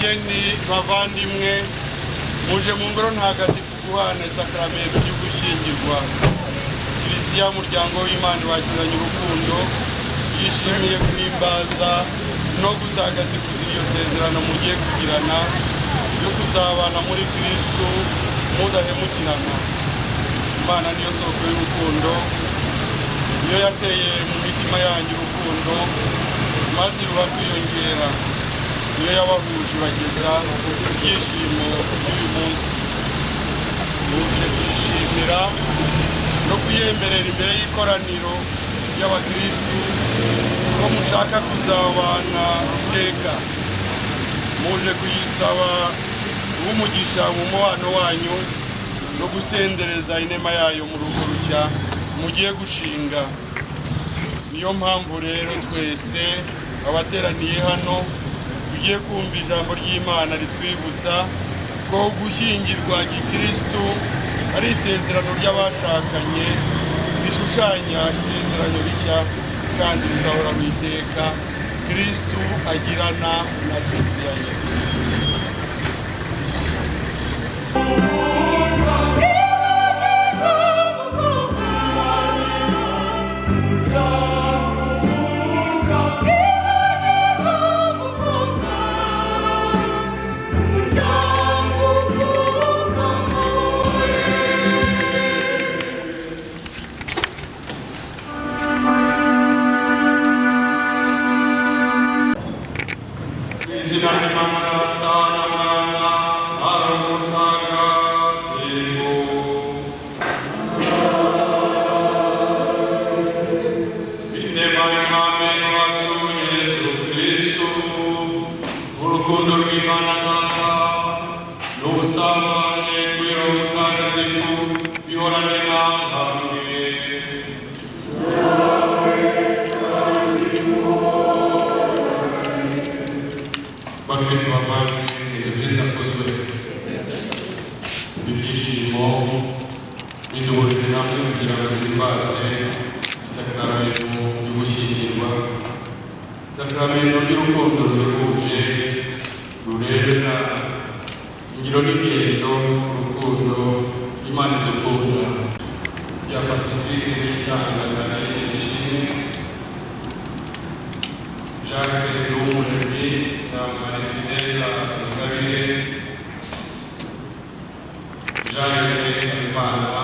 Bageni bavandimwe, muje mu ngoro ntagatifu guhana isakaramentu ryo gushyingirwa. Kiliziya, umuryango w'Imana, wakiranye urukundo, yishimiye guhimbaza no gutagatifuza iryo sezerano mugiye kugirana ryo kuzabana muri Kristu mudahemukirana. Imana niyo soko y'urukundo, niyo yateye mu mitima yanyu urukundo maze ruba kwiyongera, niyo yabahuje ibageza ku byishimo by'uyu munsi. Muje kwishimira no kuyemerera imbere y'ikoraniro ry'abakristu ko mushaka kuzabana iteka. Muje kuyisaba umugisha mu mubano wanyu no gusendereza inema yayo mu rugo rushya mugiye gushinga. Niyo mpamvu rero twese abateraniye hano tugiye kumva ijambo ry'Imana ritwibutsa ko gushyingirwa gikristu ari isezerano ry'abashakanye rishushanya isezerano rishya kandi rizahoraho iteka Kristu agirana na Kiliziya ye. Izina ry'Imana Data na Mwana na Roho Mutagatifu. Inema y'Umwami wacu Yesu Kristu, urukundo rw'Imana Data, n'ubusabane kuri Roho Mutagatifu bihorane namwe. Bakristo bavandimwe, Yezu Kristo akuzwe. Ibyishimo biduhurize hamwe kugira ngo duhimbaze isakaramentu ryo gushyingirwa, isakaramentu ry'urukundo ruhebuje rurebera ingiro n'ingendo urukundo Imana idukunda. Bya Pacifique n'itangana na Ishimwe Jacques Nduwumuremyi na Marie-Fidèle Ingabire, Jean-Aimé Habimana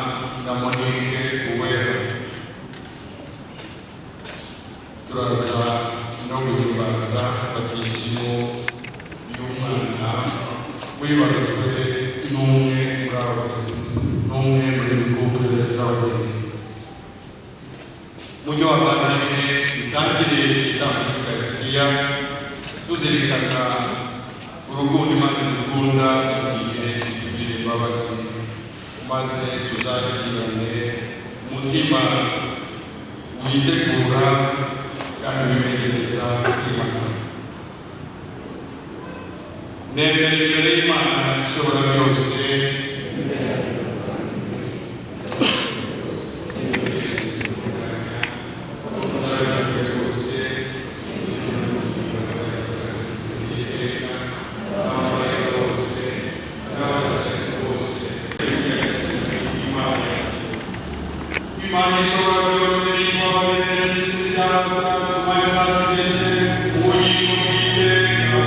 na Monique Uwera. Turaza no guhimbaza batisimu y'umwana wibarutswe n'umwe muri abo, n'umwe muri izi couple z'abageni. Mujye bavandimwe, dutangire igitambo cy'Ukarisitiya tuzirikana urukundo Imana idukunda mu gihe itugirira imbabazi, maze tuzagirane umutima witegura kandi wimenyereza kwihana. Nemera imbere y'Imana ishobora byose Imana ishobora byose ibabarire ibyaha byacu maze atugeze ubugingo bw'iteka.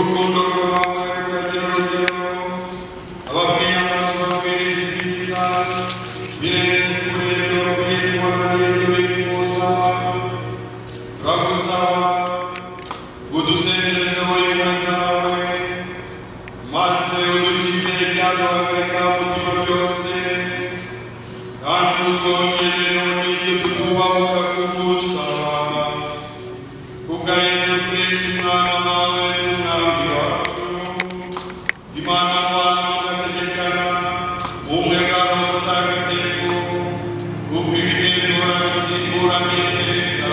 Urukundo rwawe rutagira urugero, abakwiyambaza ubagwiriza ibyiza birenze kure ibyo bakwiye kubona n'ibyo bifuza. Turagusaba ngo udusenderezeho impuhwe zawe, maze udukize ibyaduhagarika umutima byose, kandi utwongerereho n'ibyo tutubahuka kugusaba. Kubwa Yesu Kristo Umwana wawe n'Umwami wacu, Imana mubana mugategekana ubumwe bwa Roho Mutagatifu, kuko ibihe bihora bisimburana iteka.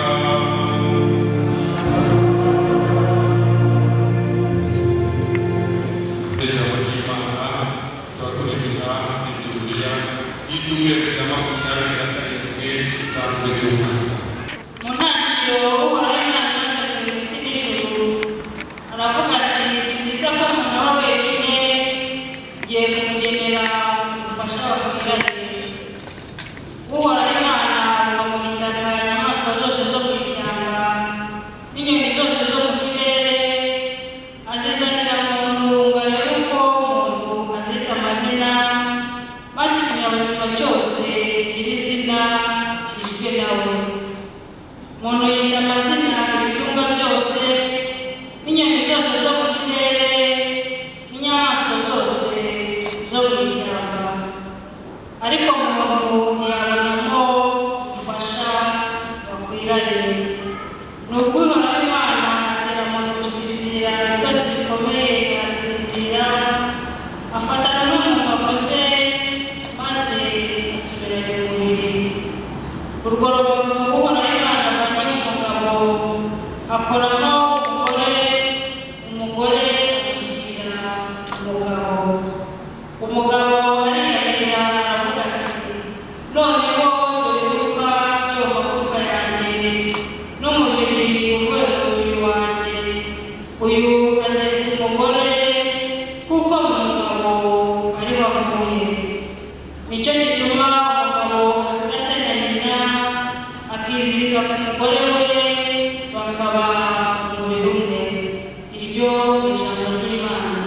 Ijambo ry'Imana turakurikira liturujia y'icyumweru cya 27 gisanzwe cy'umwaka. Mu ntangiriro Uhoraho Imana imaze kurema isi n'ijuru, aravuga ati: "Si byiza ko umuntu aba wenyine, ngiye kumugenera umufasha bakwiranye." Uhoraho Imana arema mu gitaka inyamaswa zose zo mu ishyamba n'inyoni zose zo mu kirere, azizanira muntu ngo arebe uko umuntu azita amazina, maze ikinyabuzima cyose kigira izina kiswe nawe. Umuntu yita amazina ibitungwa byose n'inyoni zose zo mu kirere n'inyamaswa zose zo mu ishyamba, ariko umuntu ntiyabonamo umufasha bakwiranye. Ni uko Uhoraho Imana atera umuntu gusinzira ibitotsi bikomeye, arasinzira, afata rumwe mu mbavu ze, maze asubiranya umubiri. Urwo rubavu Uhoraho Imana avanye mu mugabo, akoramo umugore, umugore amushyira umugabo. Umugabo ariyamira aravuga ati: "Noneho dore igufwa ryo mu magufwa yanjye n'umubiri uvuye mu mubiri wanjye. Uyu azitwa umugore, kuko mu mugabo ariho avuye." Nicyo gituma umugabo asiga se na nyina, akizirika ku mugore we, bakaba umubiri umwe. Iryo ni ijambo ry'Imana.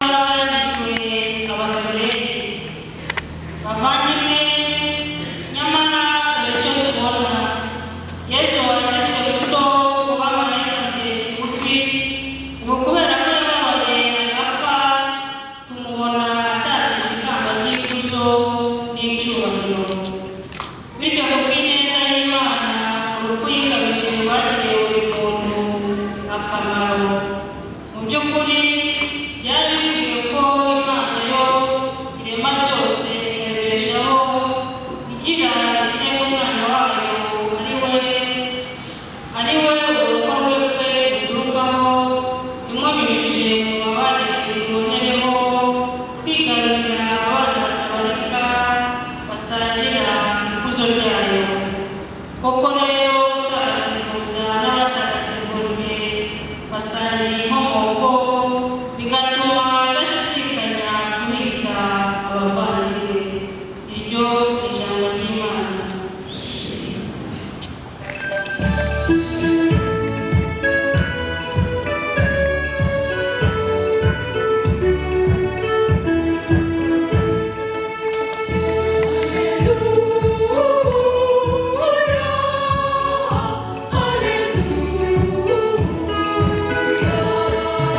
Yandikiwe Abahebureyi. Bavandimwe, nyamara dore icyo tubona: Yesu wagizwe muto ku bamarayika mu gihe kigufi, ubu kubera ko yababaye agapfa, tumubona atangije ikamba ry'ikuzo n'icyubahiro. Bityo ku bw'ineza y'Imana, urupfu yikabije rwagiriye buri muntu akamaro. Mu by'ukuri byari bikwiye ko Imana yo irema byose ikabibeshaho igira ikirego Umwana wayo, ari we urugo rwe rwe ruturukaho, imunyujije mu bubabare, ibonereho kwigarurira abana batabarika basangira ikuzo ryayo. Koko rero, utagatifuza n'abatagatifujwe basangiye inkomoko, bigatuma adashidikanya kubita abavandimwe. Iryo ni ijambo ry'Imana. Hallelujah, hallelujah.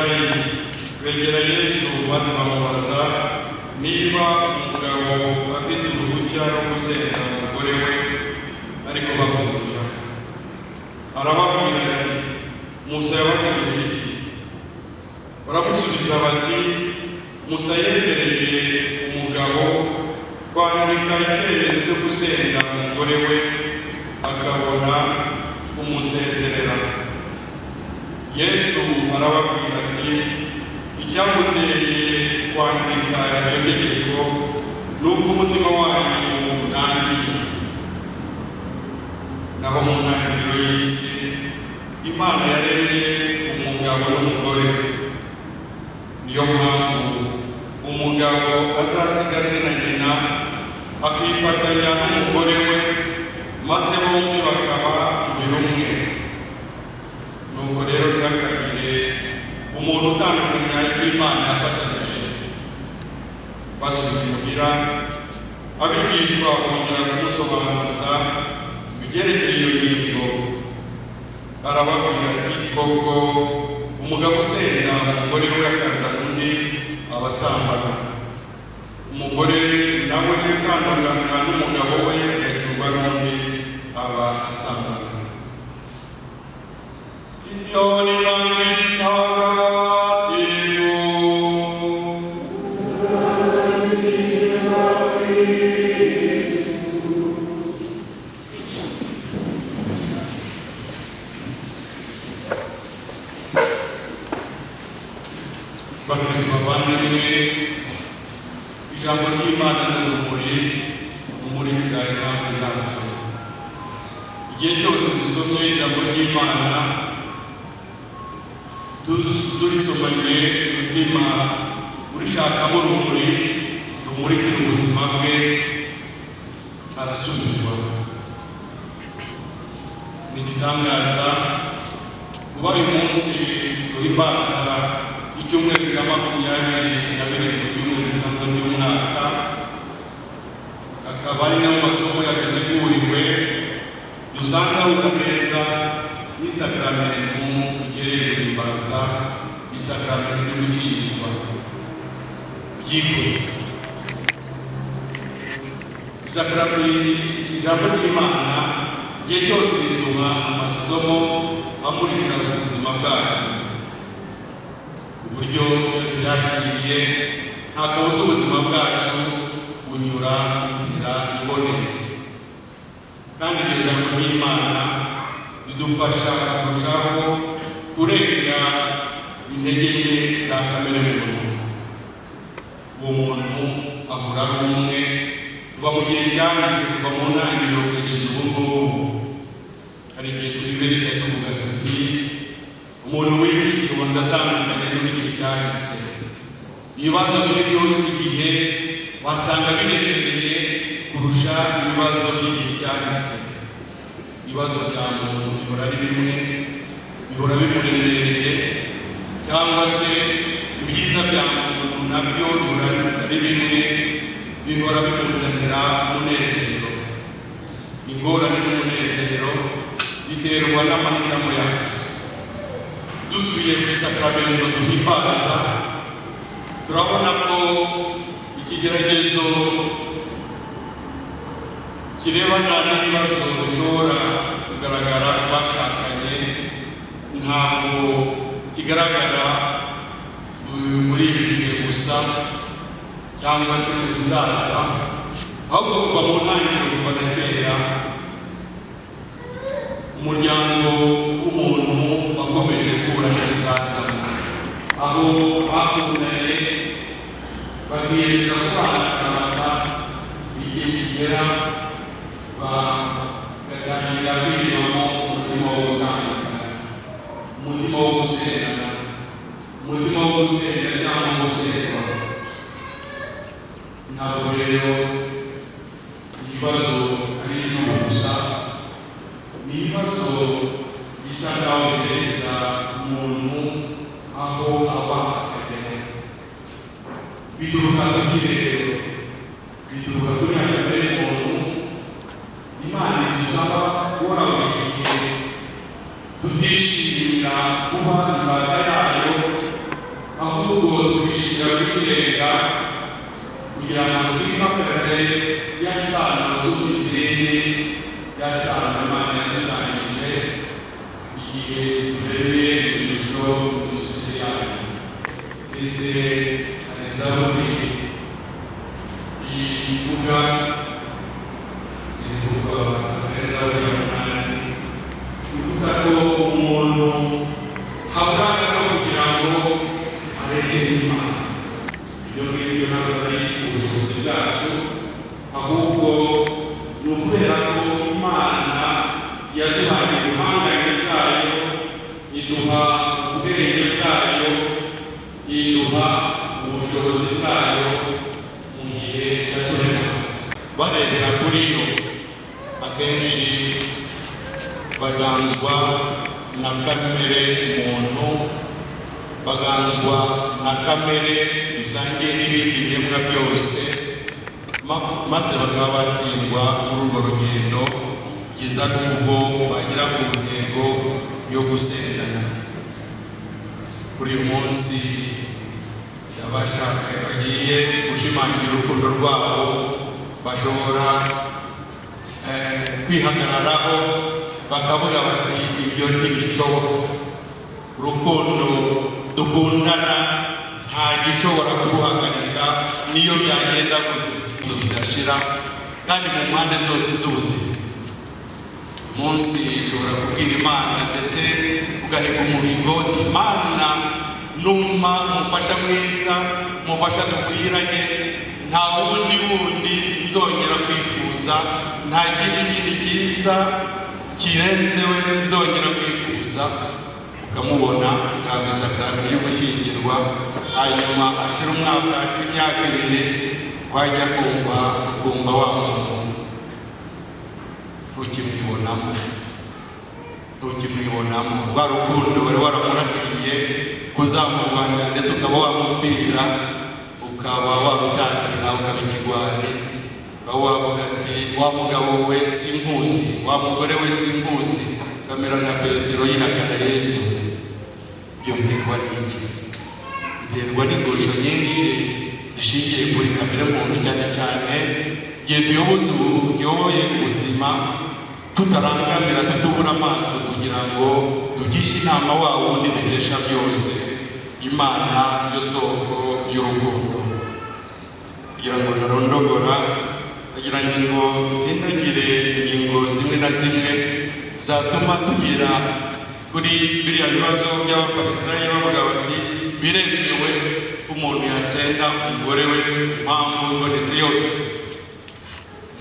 N'abafarisayi begera Yesu maze bamubaza niba umugabo afite uruhushya rwo gusenda umugore we, ariko bamwinja. Arababwira ati: "Musa yabategetse iki?" Baramusubiza bati: "Musa yemereye umugabo kwandika icyemezo cyo gusenda umugore we, akabona kumusezerera." Yesu arababwira ati: "Icyamuteye kwandika iryo tegeko ni uko umutima wanyu unangiye. Naho mu ntangiriro y'isi, Imana yaremye umugabo n'umugore. Niyo mpamvu umugabo azasiga se na nyina, akifatanya n'umugore we, maze bombi bakaba umubiri umwe. Nuko rero ntihakagire umuntu utandukanya icyo Imana yafatanyije." Basubiye imuhira, abigishwa bongera kumusobanuza ibyerekeye iyo ngingo. Arababwira ati: "Koko umugabo usenda umugore we akazana undi aba asambana. Umugore nawe utandukana n'umugabo we agacyurwa n'undi aba asambana." Iyo ni Ivanjiri ntagatifu. Bakristo bavandimwe, ijambo ry'Imana ni urumuri rumurikira intambwe zacu. Igihe cyose dusomye ijambo ry'Imana, turisomanye umutima urishakamo urumuri rumurikira ubuzima bwe, arasubizwa. Ni igitangaza kuba uyu munsi duhimbaza icyumweru cya 27 byumweru bisanzwe by'umwaka, akaba ari nayo masomo yaduteguriwe dusanze ahura neza n'isakaramentu dukereye guhimbaza, isakaramentu ryo gushyingirwa byikoze. Ijambo ry'Imana igihe cyose riduha amasomo amurikira ku buzima bwacu, uburyo iyo tuyakiriye nta kabuza ubuzima bwacu bunyura inzira iboneye. Kandi iryo jambo ry'Imana ridufasha kurushaho kurenga intege nke za kamere muntu. Uwo muntu ahora ari umwe kuva mu gihe cyahise, kuva mu ntangiriro kugeza ubu ngubu. Hari igihe twibeshya tuvuga tuti: "Umuntu w'iki gihe ubanza atandukanye n'uw'igihe cyahise. Ibibazo biriho iki gihe wasanga biremereye kurusha ibibazo by'igihe cyahise." Ibibazo bya muntu bihora ari bimwe, bihora bimuremereye, cyangwa se ibyiza bya muntu nabyo bihora ari bimwe, bihora bimuzanira umunezero. Ingorane n'umunezero biterwa n'amahitamo yacu. Dusubiye ku isakaramentu duhimbaza, turabona ko ikigeragezo kirebana n'ibibazo bishobora kugaragara ku bashakanye ntabwo kigaragara muri ibi bihe gusa cyangwa se mu bizaza, ahubwo kuva mu ntangiriro, kuva na kera, umuryango w'umuntu wakomeje guhura n'ibizazane, aho bakundanye bakiyemeza kubana akaramata, igihe kigera bagatangira kwiremamo umutima wo gutandukana, umutima wo gusendana, umutima wo gusenda cyangwa gusendwa. Ntabwo rero ibibazo ari iby'ubu gusa, ni ibibazo bisa nkaho bihereza umuntu aho ava akagera. Bituruka ku kirere, bituruka kuri ya kamere muntu. Imana idusaba guhora buri gihe tutishimira kuba imbata yayo. Dushobora kuyirenga kugira ngo twimakaze ya sano z'ubuzima, ya sano Imana yadusangije igihe turemeye ishusho n'ishusho yayo. Ndetse hari zaburi ivuga, simbuka zaburi ya 8, ivuga ko umuntu habura gato kugira ngo areshye n'Imana. Ibyo ngibyo ntabwo ari ubushobozi bwacu, ahubwo ni ukubera ko Imana yaduhaye ubuhangange bwayo, iduha ubwenge bwayo, iduha ubushobozi bwayo mu gihe yaturemaga. Barebera kuri yo, akenshi baganzwa na kamere muntu, baganzwa na kamere rusange n'ibindi biremwa byose, maze bakaba batsindwa muri urwo rugendo kugeza n'ubwo bagera ku ntego yo gusendana. Kuri uyu munsi abashaka bagiye gushimangira urukundo rwabo bashobora kwihagararaho bakavuga bati: "Ibyo ntibishoboka, urukundo dukundana nta gishobora kuruhagarika niyo byagenda gute." Bidashira kandi mu mpande zose z'ubuzima. Munsi ushobora kubwira Imana, ndetse ugahiga umuhigo uti: "Imana, numpa umufasha mwiza, umufasha dukwiranye, nta wundi nzongera kwifuza, nta kindi cyiza kirenze we nzongera kwifuza." Ukamubona, ugahabwa isakaramentu yo gushyingirwa, hanyuma ashira umwaka, ashira imyaka 2, wajya kumva ukumva wa muntu ntukimwibonamo, ntukimwibonamo rwa rukundo wari waramurahiriye kuzamurwanya, ndetse ukaba wamupfira, ukaba warutatira, ukaba ikigwari, ukaba wavuga ati: "Wa mugabo we sinkuzi, wa mugore we sinkuzi," ukamera nka Petero yihakana Yesu. Ibyo biterwa n'iki? Biterwa n'ingosho nyinshi zishingiye kuri kamere muntu, cyane cyane igihe tuyoboye ubuzima tutarangamira, tutubura amaso kugira ngo tugishe inama wa wundi dukesha byose, Imana yo soko y'urukundo. Kugira ngo ntarondogora, kugira ngo ntsindagire ingingo zimwe na zimwe zatuma tugera kuri biriya bibazo by'Abafarisayo bavuga bati: "Biremewe ko umuntu yasenda umugore we impamvu ibonetse yose?"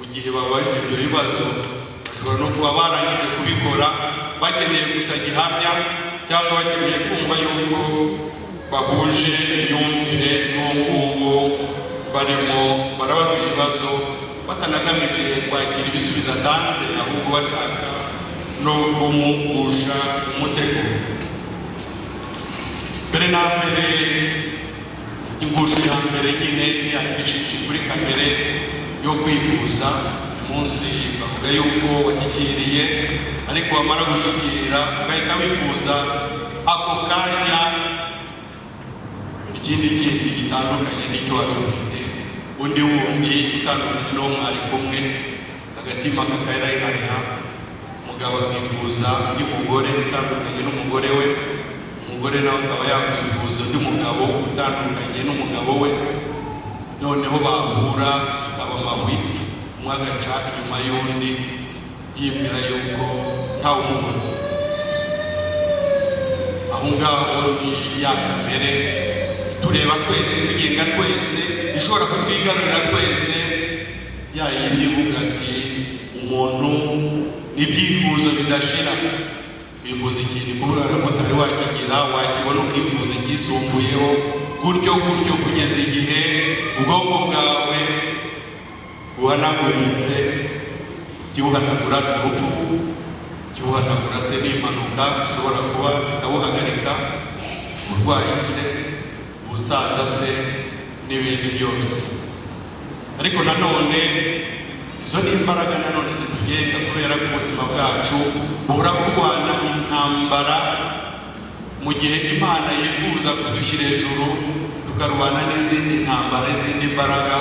Mu gihe babajije ibyo bibazo, bashobora no kuba barangije kubikora, bakeneye gusa gihamya cyangwa bakeneye kumva yuko bahuje imyumvire n'uwo nguwo barimo barabaza ibibazo, batanagamije kwakira ibisubizo atanze, ahubwo bashaka no kumugusha umutego. Mbere na mbere, ingusho ya mbere nyine ntiyahishije kuri kamere yo kwifuza. Umunsi bavuga yuko washyikiriye, ariko wamara gushyikira ugahita wifuza ako kanya ikindi kindi gitandukanye n'icyo wari ufite, undi wundi utandukanye n'uwo mwari kumwe, agatima kakayirayihareha. Umugabo akifuza undi mugore utandukanye n'umugore we, umugore nawe akaba yakwifuza undi mugabo utandukanye n'umugabo we. Noneho bahura akaba amahwi, umwe agaca inyuma y'undi yibwira yuko ntawe umubona. Aho ngaho ni ya kamere tureba twese, tugenga twese, ishobora kutwigarurira twese, ya yindi ivuga ati umuntu n'ibyifuzo bidashira. Wifuza ikintu kubera ko utari wakigira, wakibona ukifuza icyisumbuyeho, gutyo gutyo kugeza igihe ubwonko bwawe buhanaguritse. Kibuhanagura ni urupfu, kibuhanagura se n'impanuka zishobora kuba zikabuhagarika, uburwayi se, ubusaza se, n'ibindi byose. Ariko nanone izo ni imbaraga nanone zitugenga, kubera ko ubuzima bwacu buhora burwana intambara. Mu gihe Imana yifuza kudushyira hejuru, tukagira Tukarwana n'izindi ntambara, n'izindi mbaraga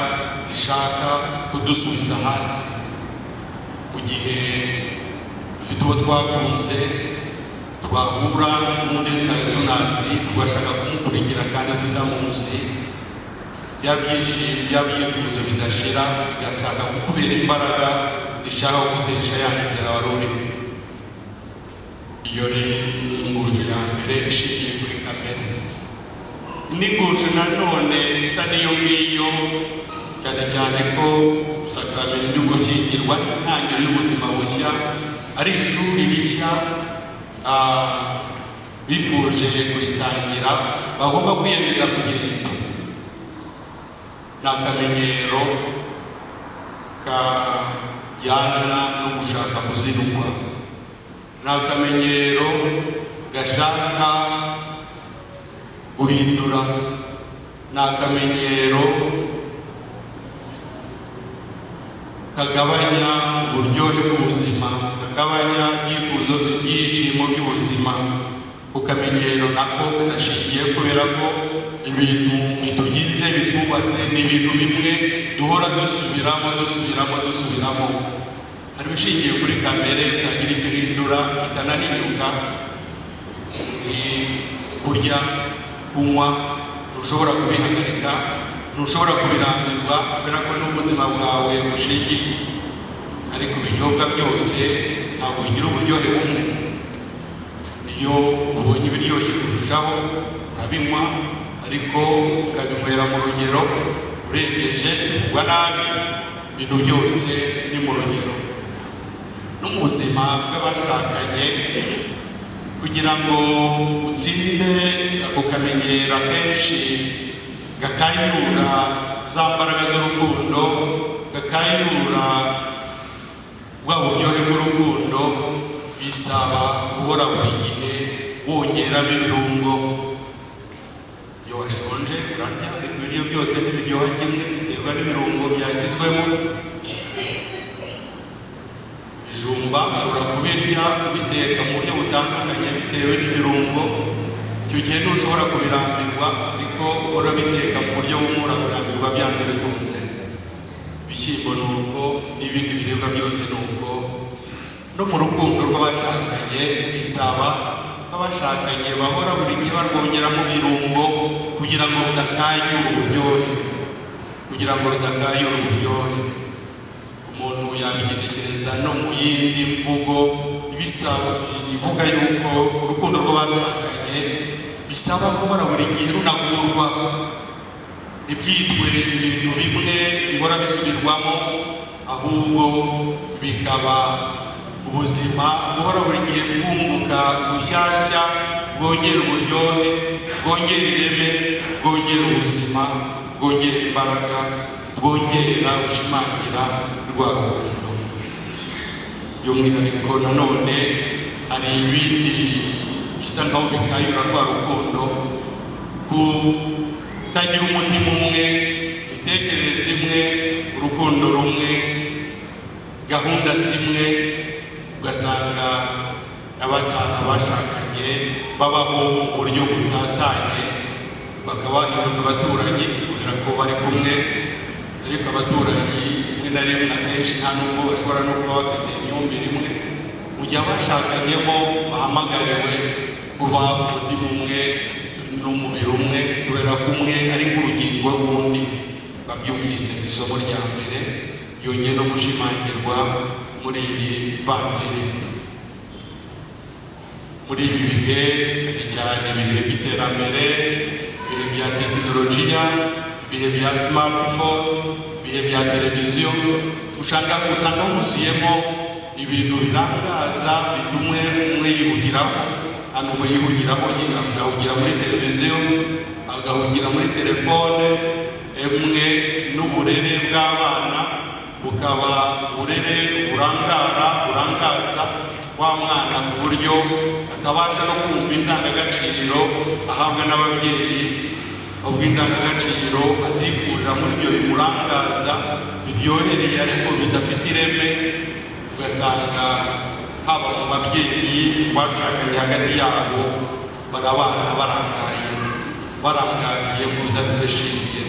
zishaka kudusubiza hasi. Mu gihe dufite uwo twakunze, twahura n'undi tutari tunazi, tugashaka kumukurikira kandi tutamuzi, bya byishimo, bya byifuzo bidashira bigashaka kukubera imbaraga zishaka kugutesha ya nzira wari urimo. Iyo ni ingusho ya mbere ishingiye kuri kamere. Indi ngusho nanone isa n'iyo ngiyo, cyane cyane ko isakaramentu ryo gushyingirwa, intangiriro y'ubuzima bushya, ari ishuri rishya bifuje kurisangira bagomba kwiyemeza kugenda, ni akamenyero kajyana no gushaka kuzinukwa, ni akamenyero gashaka guhindura, ni akamenyero kagabanya uburyohe bw'ubuzima, kagabanya ibyifuzo, ibyishimo by'ubuzima. Ku kamenyero nako kadashingiye, kubera ko ibintu bitugize, bitwubatse, ni ibintu bimwe duhora dusubiramo, dusubiramo, dusubiramo. Hari ibishingiye kuri kamere bitagira icyo uhindura, bitanahinduka, ni kurya, kunywa, ntushobora kubihagarika, ntushobora kubirambirwa, kubera ko n'ubuzima bwawe bushingiye. Ariko ibinyobwa byose ntabwo bigira uburyohe bumwe. Iyo ubonye ibiryoshye kurushaho urabinywa, ariko ukabinywera mu rugero. Urengeje ugwa nabi. Ibintu byose ni mu rugero. No mu buzima bw'abashakanye, kugira ngo utsinde ako kamenyero akenshi gakayura za mbaraga z'urukundo, gakayura bwa buryohe bw'urukundo, bisaba guhora buri gihe wongeramo ibirungo. Iyo washonje urarya, ariko ibiryo byose ntibiryoha kimwe, biterwa n'ibirungo byashyizwemo. Ibijumba ushobora kubirya kubiteka mu buryo butandukanye bitewe n'ibirungo. Icyo gihe ntushobora kubirambirwa, ariko urabiteka mu buryo bumwe urabirambirwa byanze bikunze. Ibishyimbo ni uko, n'ibindi biribwa byose ni uko. No mu rukundo rw'abashakanye bisaba ko abashakanye bahora buri gihe barwongeramo ibirungo kugira ngo rudakayura uburyohe, kugira ngo rudakayura uburyohe. Umuntu yabigenekereza no mu yindi mvugo ibisaba, ivuga yuko urukundo rw'abashakanye bisaba guhora buri gihe runagurwa, ntibyitwe ibintu bimwe bihora bisubirwamo, ahubwo bikaba ubuzima buhora buri gihe bwunguka bushyashya, bwongera uburyohe, bwongera ireme, bwongera ubuzima, bwongera imbaraga, bwongera gushimangira rwa rukundo. By'umwihariko nanone hari ibindi bisa nkaho bikayura rwa rukundo: kutagira umutima umwe, imitekerereze imwe, urukundo rumwe, gahunda zimwe, ugasanga abashakanye babaho mu buryo butatanye, bakaba abaturanyi kubera ko bari kumwe, ariko abaturanyi rimwe na rimwe, akenshi nta nubwo bashobora no kuba bafite imyumvire imwe, mu gihe abashakanyemo bahamagariwe kuba umutima umwe n'umubiri umwe, kubera ko umwe ari nk'urugingo rw'undi. Babyumvise mu isomo rya mbere, yongeye no gushimangirwa muri iyi vanjiri. Muri ibi bihe, cyane cyane ibihe by'iterambere, ibihe bya tekinolojiya, ibihe bya smartphone, ibihe bya televiziyo, usanga huzuyemo ibintu birangaza, bituma umwe yihugiraho. Hano umwe yihugiraho, agahugira muri televiziyo, agahugira muri telefone emwe, n'uburere bw'abana bukaba uburere burangara, burangaza wa mwana, ku buryo atabasha no kumva indangagaciro ahabwa n'ababyeyi, ubwo indangagaciro azikurira muri ibyo bimurangaza, biryohereye ariko bidafite ireme. Ugasanga haba mu babyeyi bashakanye, hagati yabo barabana barangaye. Barangariye mu bidafite shinge,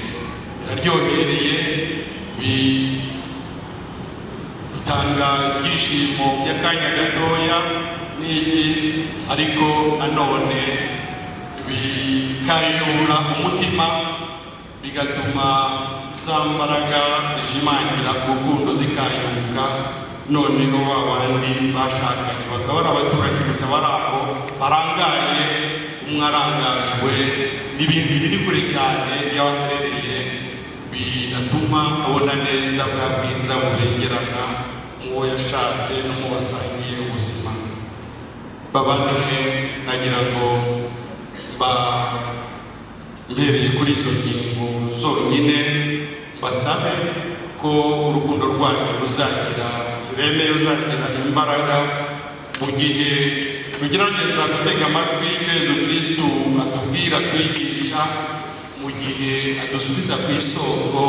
biraryohereye, bitanga ibyishimo by'akanya gatoya n'iki, ariko nanone bikayura umutima, bigatuma za mbaraga zishimangira urukundo zikayuka. Noneho ba bandi bashakanye bakaba ari abaturanyi gusa bari aho barangaye, umwe arangajwe n'ibindi biri kure cyane y'aho aherereye, bigatuma abona neza bwa bwiza bubengerana mu wo yashatse no mu basangiye ubuzima. Bavandimwe, nagira ngo mba mbereye kuri izo ngingo zonyine mbasabe ko urukundo rwanyu ruzagira ireme, ruzagira imbaraga mu gihe tugerageza gutega amatwi icyo Yezu Kristu atubwira, atwigisha, mu gihe adusubiza ku isoko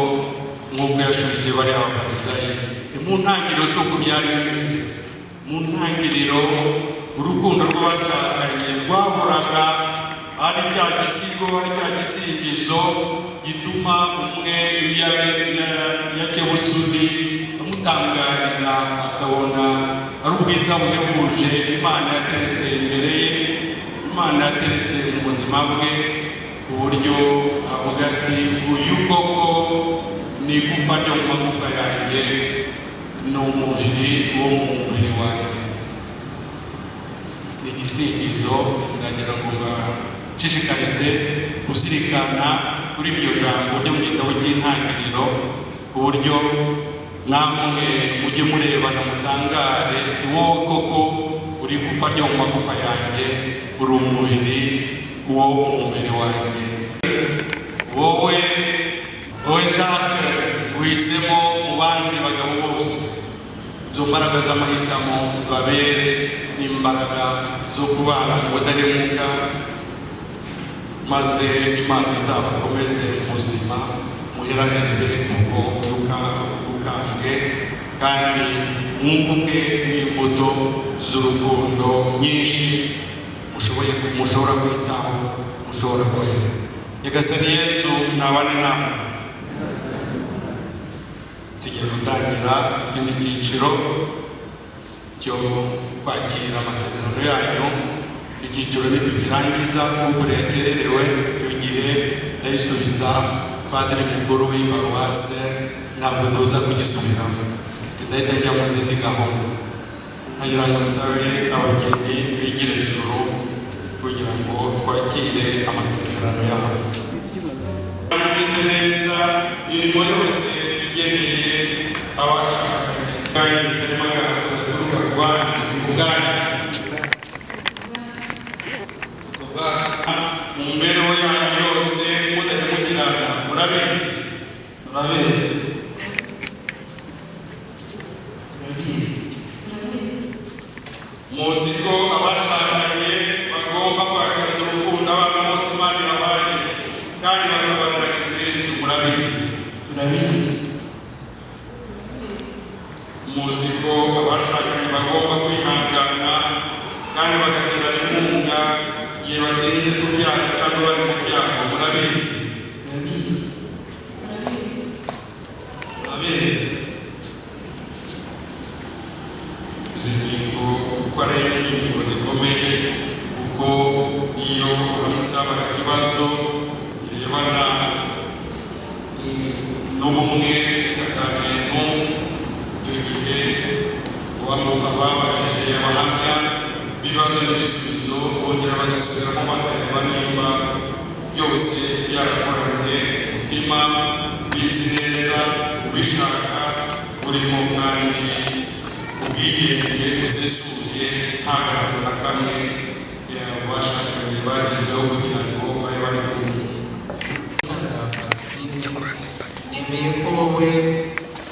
nk'uko yashubije bariya Bafarisayi. Ni mu ntangiriro, si uko byari bimeze. Mu ntangiriro urukundo rw'abashakanye rwahoraga ari cya gisigo, ari cya gisingizo gituma umwe iyo yakebutse undi amutangarira, akabona ari ubwiza buhebuje Imana yateretse imbere ye, Imana yateretse mu buzima bwe, ku buryo avuga ati: "Uyu koko ni igufa ryo mu magufa yanjye, ni umubiri wo mu mubiri wanjye." Ni igisingizo. Ndagira ngo mbashishikarize kuzirikana kuri iryo jambo ryo mu gitabo cy'Intangiriro, ku buryo namwe mujye murebana mutangare: "Wowe koko uri igufa ryo mu magufa yanjye, uri umubiri wo mu mubiri wanjye." Wowe Jacques, uhisemo mu bandi bagabo bose. Izo mbaraga z'amahitamo zibabere n'imbaraga zo kubana mu budahemuka, maze Imana izabakomeze mu buzima, muheraheze ubwo bukambwe, kandi mwunguke n'imbuto z'urukundo nyinshi mushoboye, mushobora kwitaho, mushobora kwera. Nyagasani Yesu nabane namwe. Tugiye gutangira ikindi cyiciro cyo kwakira amasezerano yanyu. Icyiciro nitukirangiza, couple yakererewe icyo gihe ndayisubiza padiri mukuru w'iparuwase, ntabwo tuza kugisubiramo, ndahita njya mu zindi gahunda. Nkagira ngo nsabe abageni bigire ijuru kugira ngo twakire amasezerano yabo. Bimeze neza, imirimo yose igeneye abashakanye kandi bitarimo agahato gaturuka ku bandi, ni ku bwanyu, mu mibereho yanyu yose mudahemukirana. Murabizi? Turabizi. Turabizi. Muzi ko abashakanye bagomba kwakirana urukundo abana bose Imana ibahaye, kandi bakabarira Gikristu. Murabizi? Turabizi. Muzi ko abashakanye bagomba kwihangana kandi bagaterana inkunga igihe batinze kubyara cyangwa bari mu byago. Murabizi? Turabizi. Turabizi. Izi ngingo uko ari enye ni ingingo zikomeye, kuko iyo haramutse habaye ikibazo kirebana n'ubumwe bw'isakaramentu, icyo gihe ababajije abahamya b'ibibazo n'ibisubizo bongera bagasubiramo, bakareba nimba byose byarakoranye umutima ubizi neza, ubishaka, urimo kandi ubwigenge busesuye, nta gahato na kamwe bashakanye bashyizweho kugira ngo babe bari kumwe. Pacifique, nemeye ko wowe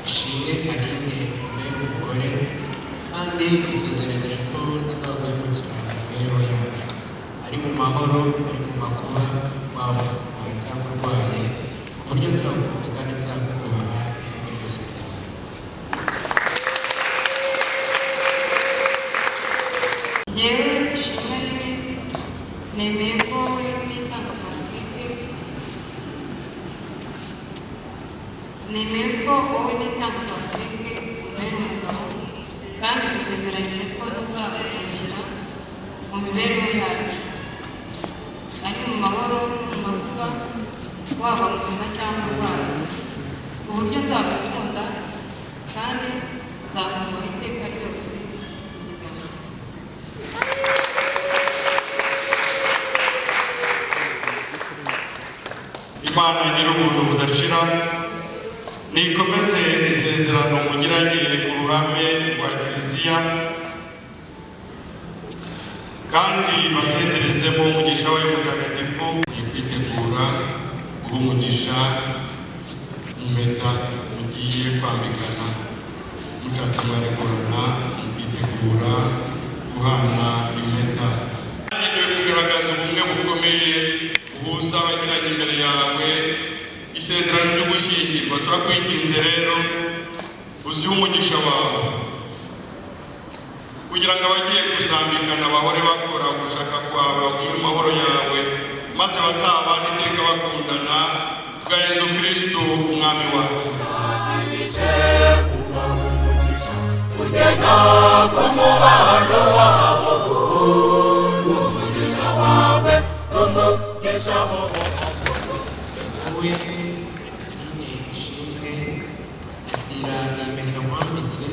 Ishimwe Aline ube umugore, kandi usezeranyije ko ntazaguhemukira mu mibereho yacu, ari mu mahoro, ari mu makuba, waba ufunguye cyangwa urwaye, ku buryo nzagukunda kandi nzakubaha muri byose byawe. Njyewe Ishimwe Aline, nemeye ko wowe Nitanga Pacifique Nemeye ko wowe Nitanga Pacifique umbera umugabo, kandi gusezeranyije ko ntazaguhemukira mu mibereho yacu, ari mu mahoro no mu makuba, waba muzima cyangwa urwaye, ku buryo nzagukunda kandi nzakubaha iteka ryose kugeza mu rupfu. Imana nyir'ubuntu budashira nikomeze isezerano mugiranye ku ruhame rwa Kiliziya, kandi basenderezemo umugisha wayo mutagatifu. Kwitegura guha umugisha impeta mugiye kwambikana, mushatse mwarekurana mukitegura guhana impeta. Hagenewe kugaragaza ubumwe bukomeye buhuza abagiranye imbere yawe isezerano ryo gushyingirwa. Turakwinginze rero uzihe umugisha wawe kugira ngo abagiye kuzambikana bahore bakora ugushaka kwawe, bagume mu mahoro yawe, maze bazabane iteka bakundana, bwa Yezu Kristu Umwami wacu. Kugena k'umubano wabo, umugisha wawe, umugisha. Wowe Aline Ishimwe, akira iyi mpeta nkwambitse,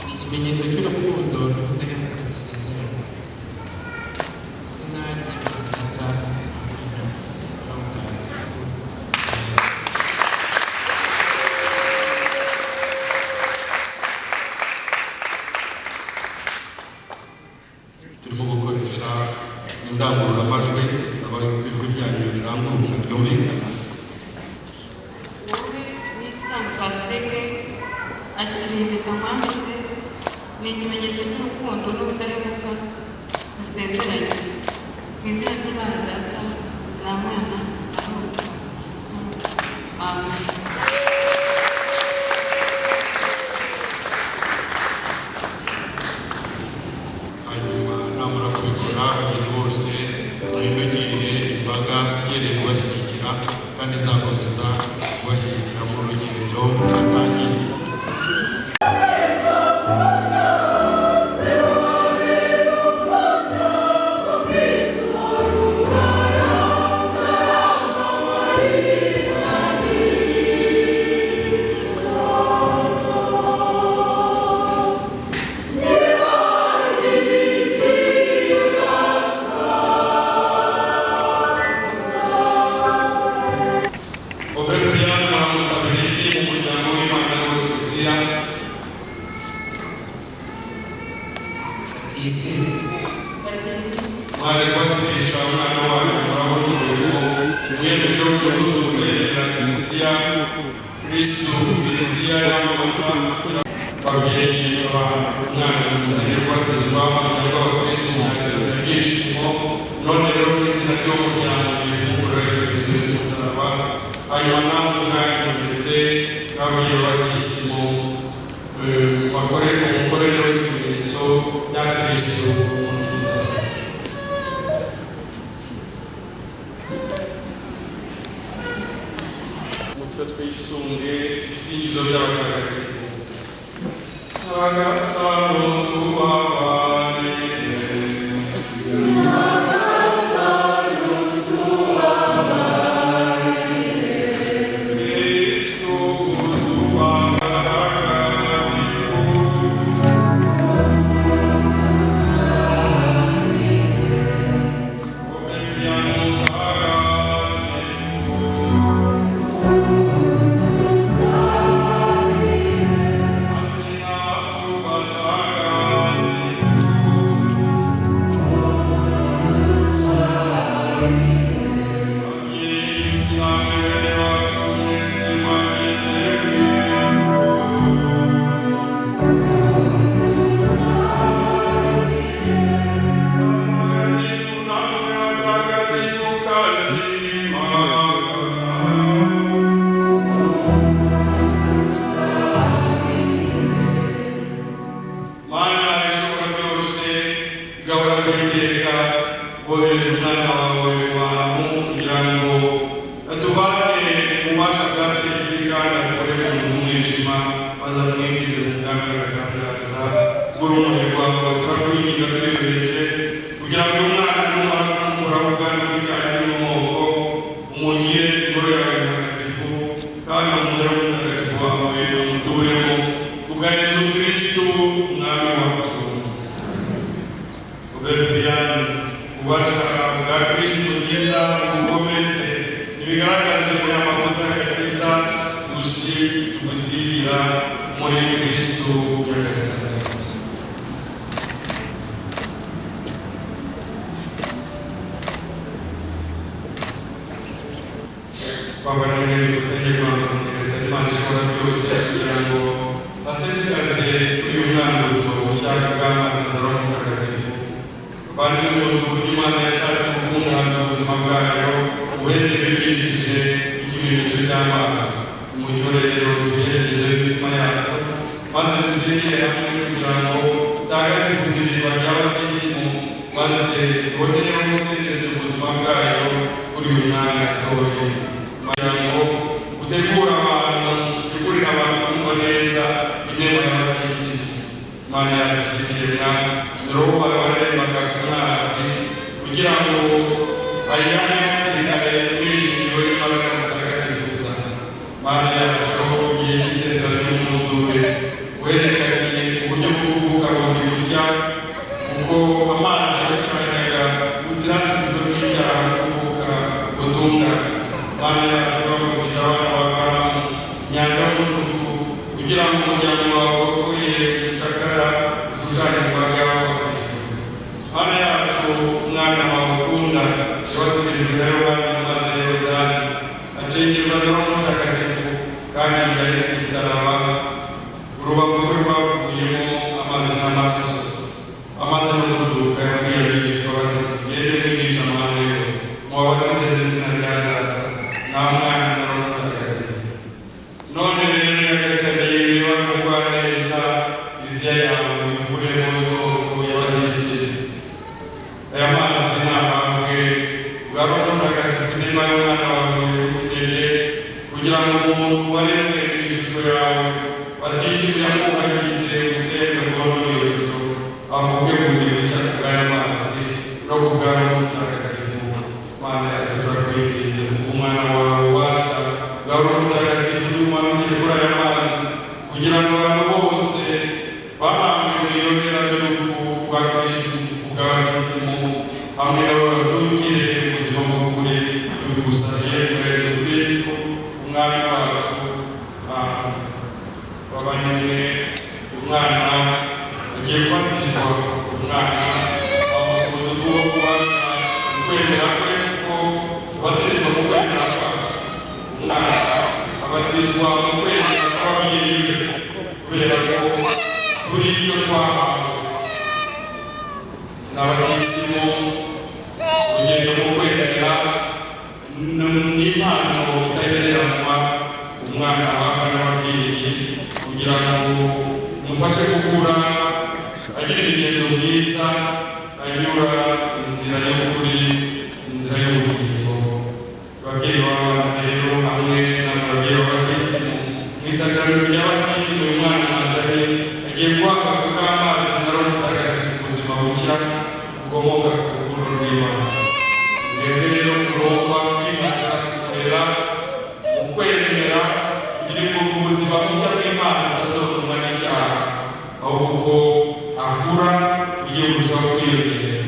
ni ikimenyetso cy'urukundo n'ubudahemuka dusezeranye. Izina ry'Imana Data na Mwana na Roho Mutagatifu. Amen. Turimo gukoresha indangururamajwi, saba ijwi ryanyu riranguruka ryumvikana. Wowe Nitanga Pacifique, akira impeta nkwambitse, ni ikimenyetso cy'urukundo n'ubudahemuka dusezeranye. Mu izina ry'Imana Data na Mwana na Roho Mutagatifu. Amen. Hanyuma namara kubikora, abageni bose bahindukirire imbaga igereye kubashyigikira kandi izakomeza kubashyigikira mu rugendo batangiye. Obe Brian, muramusabira iki mu muryango w'Imana wa Kiliziya? Batisimu. Batisimu. Mwaje kubatirisha umwana wanyu, murabona urwego mwiyemeje wo gutuza ukwemera Kiliziya, Kristu Kiliziya yamamaza. Babyeyi, abana, umwana muzanye kubatizwa mu muryango w'abakristu mwakiranye ibyishimo. None rero mu izina ry'umuryango ngiye kumukorera ikimenyetso cy'umusaraba, hanyuma namwe ubwanyu ndetse n'ababyeyi batisimu bakore umukorere w'ikimenyetso cya Kristu Umukiza. Mutwe twisunge ibisingizo by'abatagatifu. Nyagasani tubabarire. Kristu tubabarire. Thank you. ububasha bwa Sekibi kandi akure mu mwijima maze amwinjize mu bwami bw'agatangaza bw'urumuri rwawe. Turakwinginga twerereje kugira ngo umwana numara kumukuraho ubwami bw'icyaha cy'inkomoko, umugire ingoro yawe ntagatifu kandi umuhe mutagatifu wawe umuturemo, kubwa Yesu Kristu umwami wacu. Obedian, ububasha bwa Kristu bwiza bukomeze ibigaragazwe n'amavuta y'agakiza tugusigira muri Kristu Nyagasani. Bavandimwe, bifatanye kwambaza Nyagasani Imana ishobora byose kugira ngo asesekaze kuri uyu mwana ubuzima bushya bw'amazi na Roho Mutagatifu. Bavandimwe, muzi uburyo Imana yashatse gukungahaza ubuzima bwayo ubuhende bwigishije ikimenyetso cy'amazi. Umucyo rero tugerageze imitima yacu maze dusengere hamwe kugira ngo tutagatifuze iriba rya batisimu, maze ibonereho gusengereza ubuzima bwayo kuri uyu mwana yatoye, kugira ngo utegure abantu, utegurire abantu kumva neza intego ya batisimu. Imana yacu ishikiremwa dore uwo barembaga ku mazi kugira ngo ayane hakiri kare imyiringiro y'imbaraga zitagatifuza. Mana yacu, igihe cy'isezerano ry'umwuzure werekanye uburyo bwo kuvuka bundi bushya, kuko amazi yashushanyaga ubutsiratsinzwe bw'ibyaha kuvuka butungana. Mana yacu, wambukije abana ba Aburahamu inyanja y'umutuku kugira ngo umuryango wawe wakuye umucakara ushushanye imbaga y'ababatijwe. Mana yacu, umwana wawe ukunda yabatirijwe na Yohana mu mazi ya Yorodani, acengerwa na Roho Mutagatifu, kandi igihe ari ku musaraba urubavu rwe rwavuyemo amazi n'amaraso. Amaze no kuzuka yabwiye abigishwa bati: "Mugende mwigisha amahanga yose, mubabatize mu izina rya Data na Mwana na Roho Mutagatifu." None rero Nyagasani, niba kugwa neza Kiliziya yawe ivuguremo isoko ya batisimu, aya mazi nahabwe bwa Roho Mutagatifu niba y'umwana wawe w'ikinege, kugira ngo umuntu waremwe mu ishusho yawe batisimu yamuhagize usenge ubwonko n'iyo shusho, avuke bundi bushya ku bw'aya mazi no ku bwa Roho Mutagatifu. Mana yacu, turakwinginze kuko umwana wawe ubasha bwa Roho Mutagatifu n'umanukire kuri aya mazi, kugira ngo abantu bose bahambwe mu iyobera ry'urupfu rwa Kristu ku bwa batisimu hamwe nabo bazukire ubuzima bw'ukuri. Tubigusabye kwa Yesu Kristu umwami wacu. Amen. Bavandimwe, umwana agiye kubatizwa. Umwana ubushobozi bwo kubanza ukwemera kwe, kuko abatirizwa mu kwemera kwacu. Umwana abatizwa mu kwemera kw'ababyeyi be, kubera ko turi icyo twahawe n'abatisimu. Urugendo mu kwemera ni impano itagereranywa umwana ahabwa n'ababyeyi kugira ngo umufashe gukura agira imigenzo myiza, anyura inzira y'ukuri, inzira y'ubugingo. Ababyeyi b'abana rero hamwe n'ababyeyi b'abatisimu, mu isakaramentu ry'abatisimu uyu mwana mwazanye agiye guhabwa ku bw'amazi na Roho Mutagatifu ubuzima bushya bukomoka ku rukundo rw'Imana. Mwebwe rero mugomba kwimana kurera mu kwemera kugira ngo ubuzima bushya bw'Imana butazononwa n'icyaha, ahubwo uko akura ugiye kurushaho kwiyongera.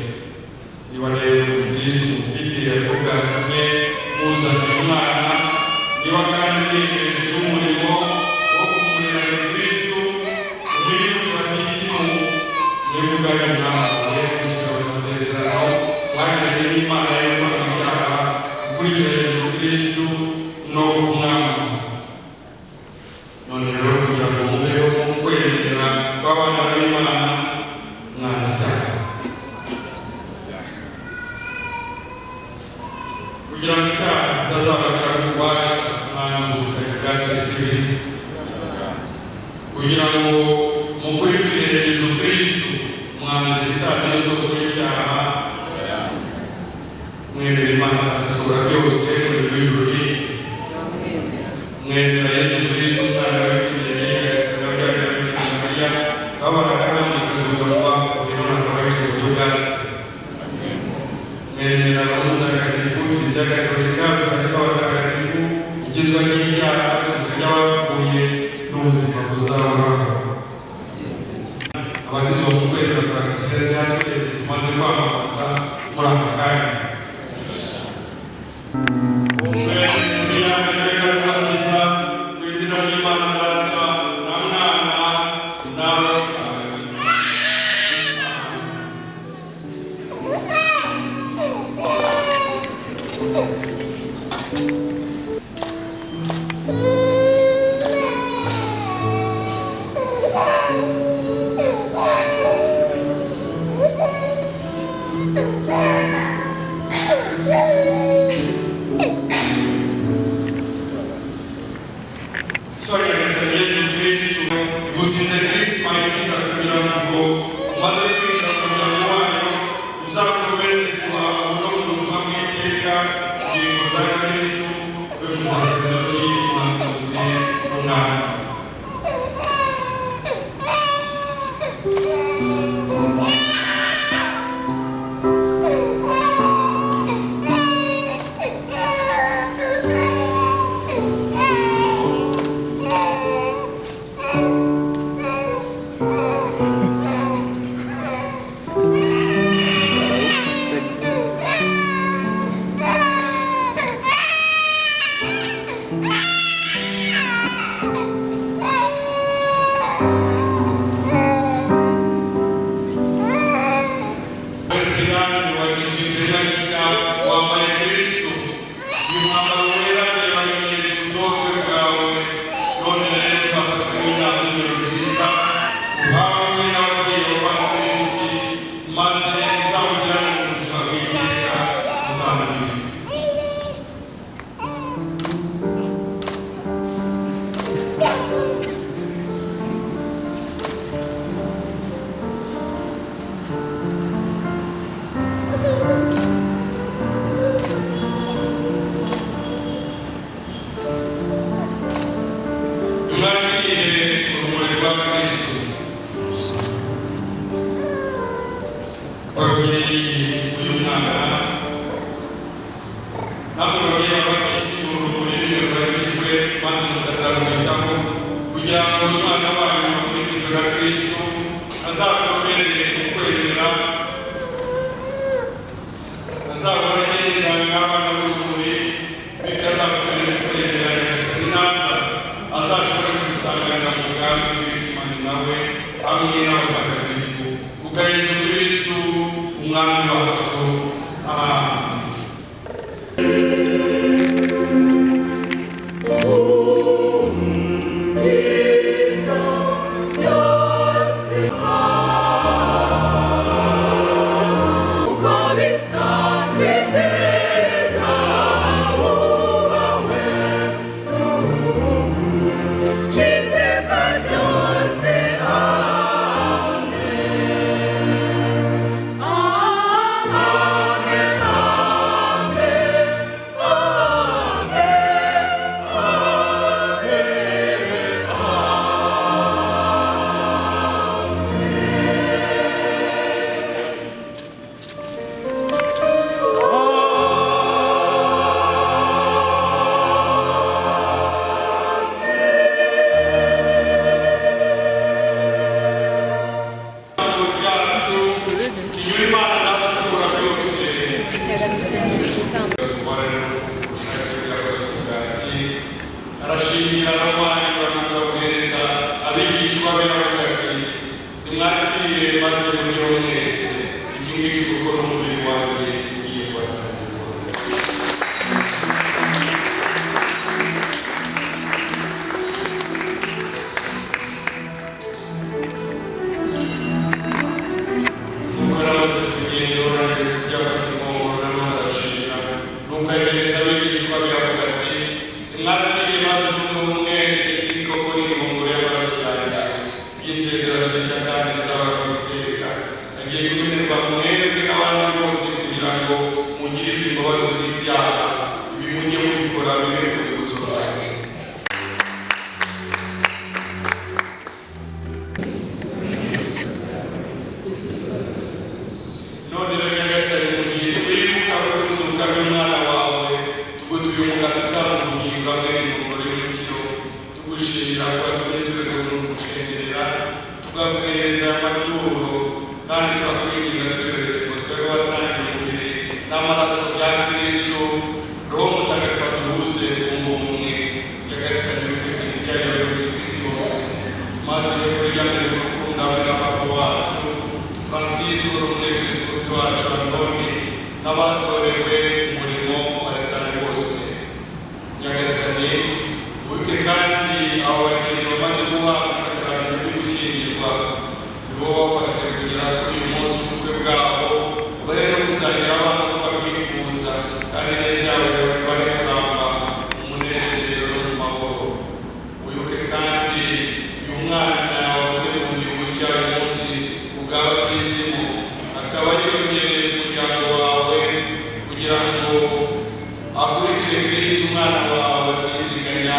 Niba rero Kristu mufite ariko bwatumye muzanye umwana, niba kandi mwiyemeje n'umurimo wo kumurera Kristu, umwibutso batisimu, mwebwe ubwanyu mwahawe gusubira mu masezerano mwagiranye n'Imana yo kwanga icyaha, gukurikira Yesu Kristu no kumwamamaza. None rero kugira ngo mubeho mu kwemera kw'abana b'Imana, mwanze icyaha, kugira ngo icyaha kitazabagira ububasha umwanya w'ubushukanyi bwa Sekibi, kugira ngo mukurikire Yesu Kristu, mwanze shitani y'isoko y'icyaha, mwemera Imana Data ishobora byose, muri ijuru n'isi. Mwemera Yezu Kristo umwana w'ikinege Nyagasani wabyaranye na Bikira Mariya, babanaga hano mukazuka mu bapfuye none akaba yicaye iburyo bwa Se. Mwemera Roho Mutagatifu, Kiliziya Gatolika, urusange rw'abatagatifu, ikizwa ry'ibyaha, izuka ry'abapfuye n'ubuzima buzahoraho. Abatizwa mu kwemera kwa Kiliziya twese tumaze kwamamaza muri aka kanya. Kubatiza mu izina ry'Imana Data na Mwana na Roho Mutagatifu. Sore Nyagasani Yezu Kristu igusize Krisma ikiza kugira ngo umaze kwinjira mu muryango wayo uzakomeze guhaha no mu buzima bw'iteka ingingo za Kristu we musaserdoti umuhanuzi n'umwami. Brian wagizwe ikiremwa gishya wambaye Kristo. Uyu mwambaro wera ntibamenyesha ubutorwe bwawe, none rero uzafatwa n'inama n'indero nziza uhawe n'ababyeyi babana n'inshuti, maze uzawugirane mu buzima bw'iteka utanduye. Mwakire urumuri rwa Kristo. Babyeyi uyu mwana namwe babyeyi babatisimu urumuri nimwe ruragijwe maze mukazarwitaho kugira ngo uyu mwana wanyu akurikijwe na Kristo azakomere mu kwemera, azahora agenza nk'abana b'urumuri, bikazakomera mu kwemera. Nyagasani naza azashobora kugusanganira mu bwami bw'Imana nawe hamwe n'abatagatifu kubwa Yezu Kristu umwami wacu. Amen. Cyacu kinyura Imana Data ushobora byose. Ubushake bwafashe umugati arashimira n'umwanya amukabuhereza abigishwa be aravuga ati: nimwakire maze muryeho mwese iki ngiki kuko n'umubiri wanjye ugiye kubatangirwa. Nuko yaramaze kugenzura kurya afata inkongoro nanone arashimira, nuko ayihereza abigishwa be aravuga ati: nimwakire maze munywe mwese iyi koko ni inkongoro y'amaraso yanjye y'isezerano rishya kandi rizahora ku iteka, agiye kumenerwa mwebwe n'abandi bose kugira ngo mugirirwe imbabazi z'ibyaha. Ibi mujye mubikora bibe urwibutso rwanjye. Tugushimira ko watumye tugushengerera tukaguhereza amaturo, kandi turakwinginga twerereje ngo twebwe wasangiye umubiri n'amaraso bya Kristo, Roho Mutagatifu aduhuze twunge ubumwe. Nyagasani, wibuke Kiliziya yawe ku isi hose, maze kurya mbere mu rukundo hamwe na Papa wacu Francis, n'umwepiskopi wacu Antoni, n'abatorewe umurimo wa leta bose. Nyagasani, wibuke kandi abo bageni bamaze guhabwa isakaramentu ryo gushyingirwa, nibo bafashije kugera kuri uyu munsi w'ubukwe bwabo, ubahe no kuzagira abana uko babyifuza, kandi neza yawe ibahe kuramba mu munezero no mu mahoro. Wibuke kandi uyu mwana wavutse bundi bushya uyu munsi ku bwa batisimu, akaba yiyongereye umuryango wawe kugira ngo akurikire Kristo umwana wawe atiziganya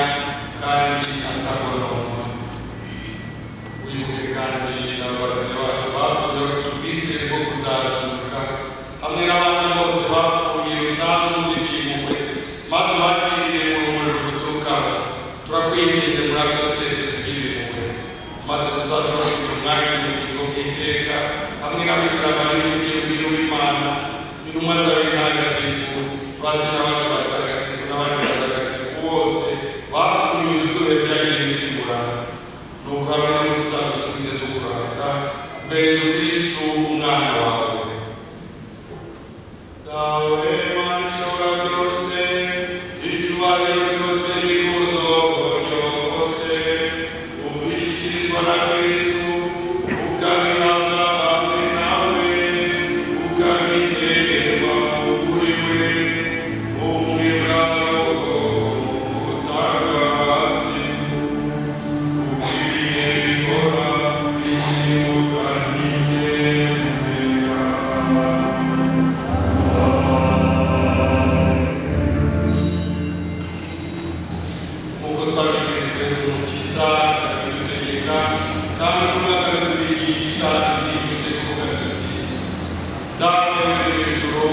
kandi atagononwa. Wibuke kandi n'abavandimwe bacu bapfuye bafite ubwizere bwo kuzazuka, hamwe n'abandi bose bapfuye usanzwe ufitiye impuhwe, maze ubakirire mu rumuri ruguturukaho. Turakwinginze muri aka twese tugirire impuhwe, maze tuzashobora kugira umwanya mu bugingo bw'iteka hamwe na Bikira Mariya umubyeyi w'Imana, intumwa zawe ntagatifu, bazina bacu batagatifu n'abandi batagatifu bose bakunyuze uduhe byagiye bisimburana. Nuko hamwe nabo tuzagusubize tukurata kubwa Yezu Kristu umwana wawe. Dawe Mana ishobora byose, icyubahiro cyose n'ikuzo ryose ubishyikirizwa na Kristu, ukabihabwa hamwe nawe, ukabiterwa muri we, ubumwe bwa Roho Mutagatifu, ukwiriye bihora bisimbuka n'iteka. Nk'uko twabibwirijwe n'Umukiza akabidutegeka kandi n'ubwo akabitwigisha, tutinyutse kuvuga tuti: Dawe uri mu ijuru,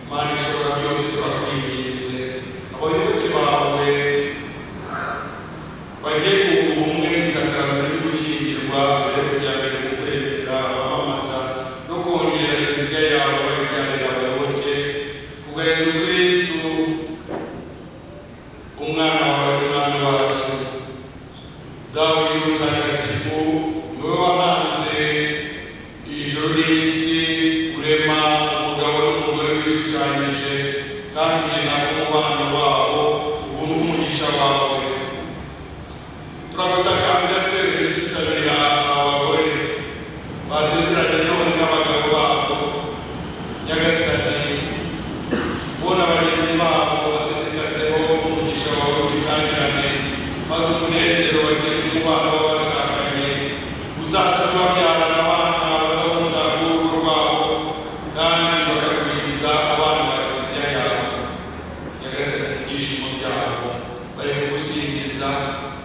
Mana ishobora byose, turakwinginze abayoboke bawe bagiye kunga ubumwe mu isakaramentu ryo gushyingirwa, bahe kujya mbere mu kwemera abamamaza no kongera Kiliziya yawe bayibyarira abayoboke, kubwa Yezu Kristu umwana wawe n'Umwami wacu. Dawe Mutagatifu, ni wowe wahanze ijuru n'isi, urema umugabo n'umugore wishushanyije, kandi ugena umubano wabo ubuntu umugisha wawe. Turagutakambira twereje dusabira abagore basezeranye none n'abagabo babo. Nyagasani, bona bagenzi babo basesekazeho umugisha wawe w'isangirane, maze umunezero bakesha umubano w'abashakanye uzatuma babyarana abana bazawumutaka urugo rwabo, kandi bakagwiza abana ba Kiliziya yawe. Nyagasani, mu byishimo byabo bari kugusingiza,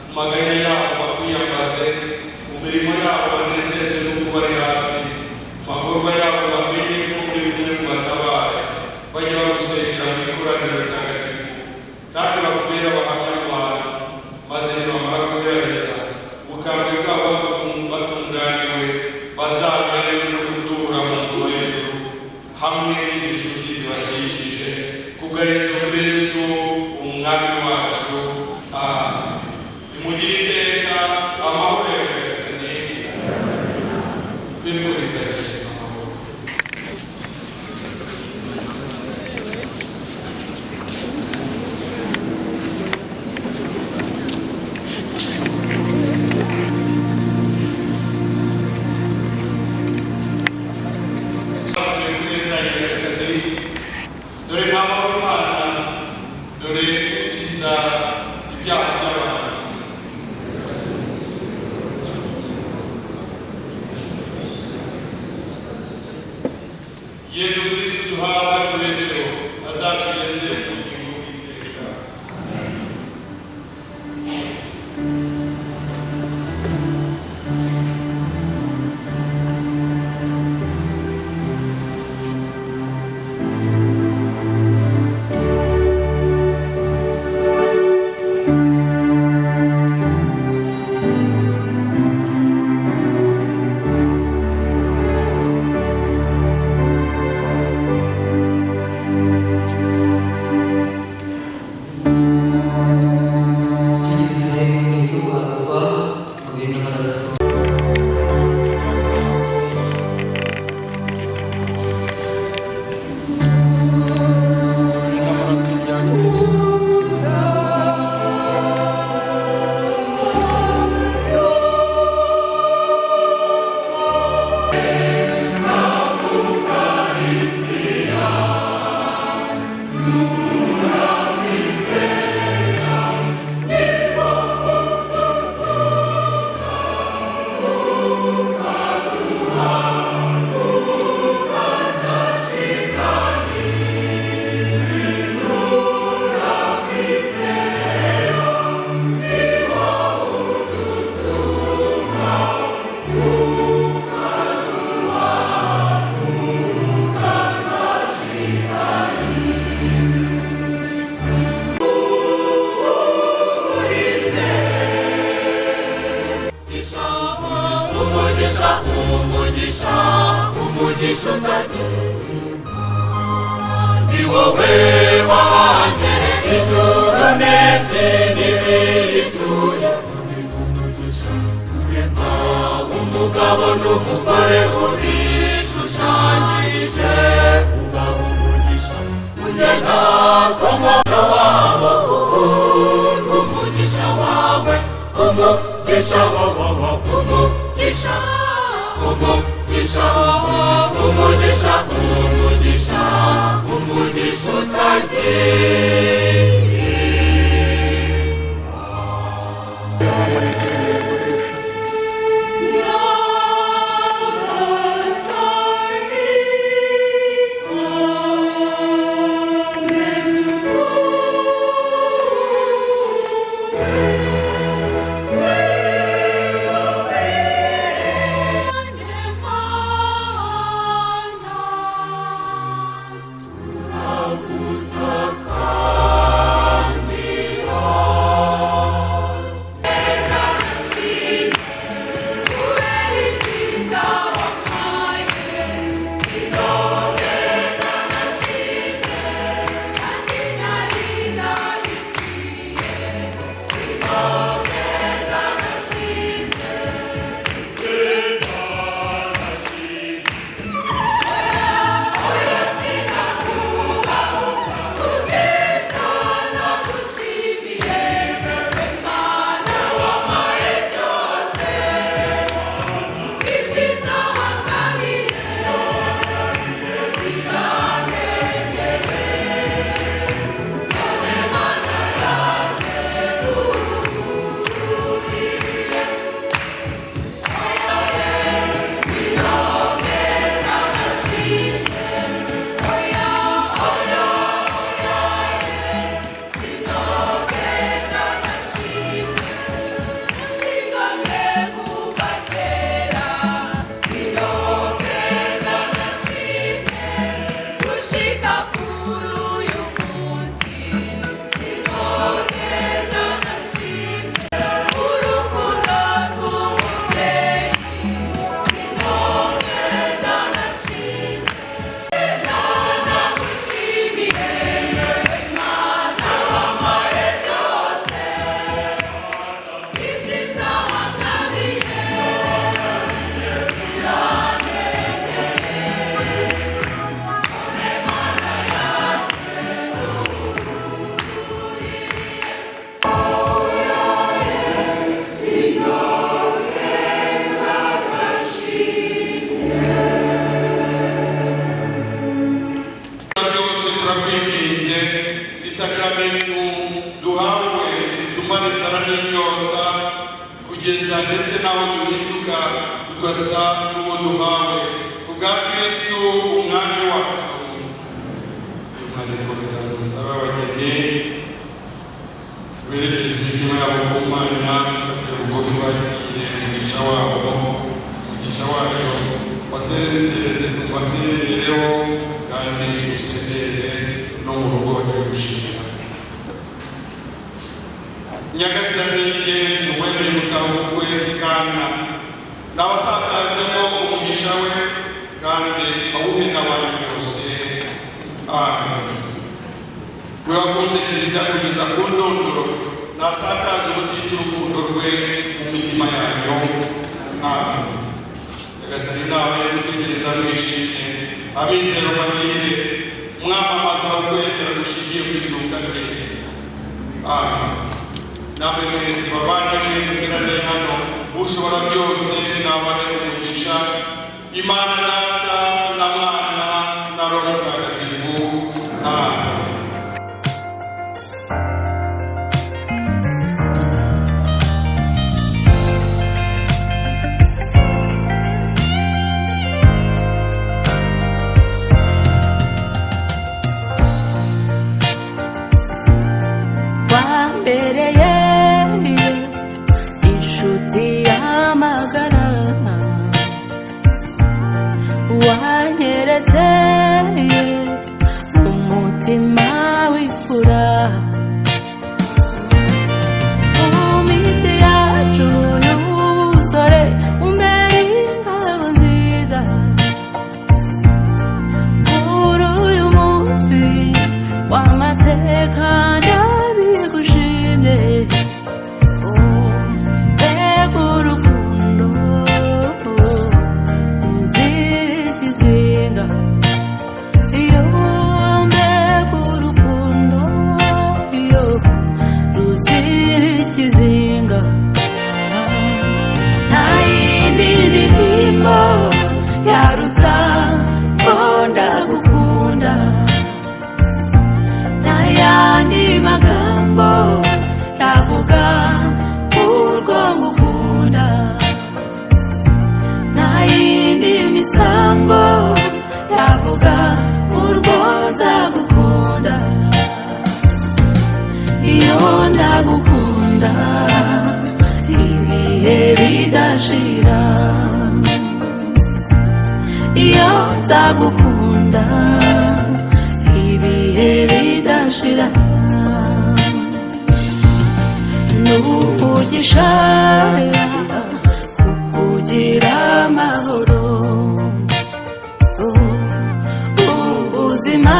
mu maganya yabo bakwiyambaze, mu mirimo yabo banezezwe n'uko bari hafi, mu magorwa yabo bamenye ko muri kumwe mu batabare, bajye bagusengera mu ikoraniro ritagatifu, kandi bakubere abahamya mu bantu, maze nibamara kuheraheza ubukambwe bwabo batunganiwe, bazaberewe no gutura mu ngoro y'ijuru hamwe n'izi nshuti zibakikije, kubwa Yezu Kristu umwami wacu. Amen. Nimugire iteka amahoro ya Nyagasani. Twifurizanye amahoro. Bavuye ku meza ya Nyagasani, dore ntama w'Imana, dore ukiza ibyaha by'abantu. Yezu Kristu duhabwa tubesheho. Azatugeze mu bugingo bw'iteka. Tugeze mu gihe cyo guhazwa umubiri n'amaraso. Umubiri n'amaraso bya Kristo. Umugisha, umugisha, umugisha utagereranywa, ni wowe wahanze ijuru n'isi n'ibiyituye. Umugisha urema umugabo n'umugore ubishushanyije, ubaha umugisha ugena ku mwana wabo, uhunga umugisha wawe, umugisha wawe, umugisha, umugisha, umugisha, umugisha, umugisha utagira. Byose turakwinginze, isakaramentu duhawe ritumara inzara n'inyota kugeza ndetse n'aho duhinduka tugasa n'uwo duhawe, kubwa Kristu Umwami wacu. Umwami. Berekeza imitima yabo ku Mana, bace bugufi bakire umugisha wabo, umugisha wayo wasendereze, wasendereho kandi usendere no mu rugo bagiye gushinga. Nyagasani Yezu, wemeye gutaha ubukwe i Kana, nabasakazemo umugisha we kandi awuhe n'abandi bose. Amen. We wakunze Kiliziya kugeza ku ndunduro, nasakaze ubutitsa urukundo rwe mu mitima yanyu. Amen. Nyagasani nabaye gutegereza mwishimye amizero mahire, mwamamaza ukwemera gushingiye ku izuka rye. Amen. Namwe mwese bavandimwe muteraniye hano, Ushobora byose nabahe umugisha, Imana Data na Mwana na Roho Mutagatifu. Amen. Wambereye inshuti y'amagara, wanyeretse umutima w'ifura. Mu minsi yacu y'ubusore umbere ingabo nziza. Kuri uyu munsi w'amateka ndabigushimye. Mbega urukundo ruzira ikizinga, iyo mbega urukundo, iyo ruzira ikizinga. Nta yindi ndirimbo yaruta ko ndagukunda, nta yandi magambo yavuga urwo ngukunda, nta yindi misambo yavuga urwo nzagukunda. Iyo ndagukunda ibihe bidashira, iyo nzagukunda ibihe bidashira. N'umugisha kukugira amahoro, ubuzima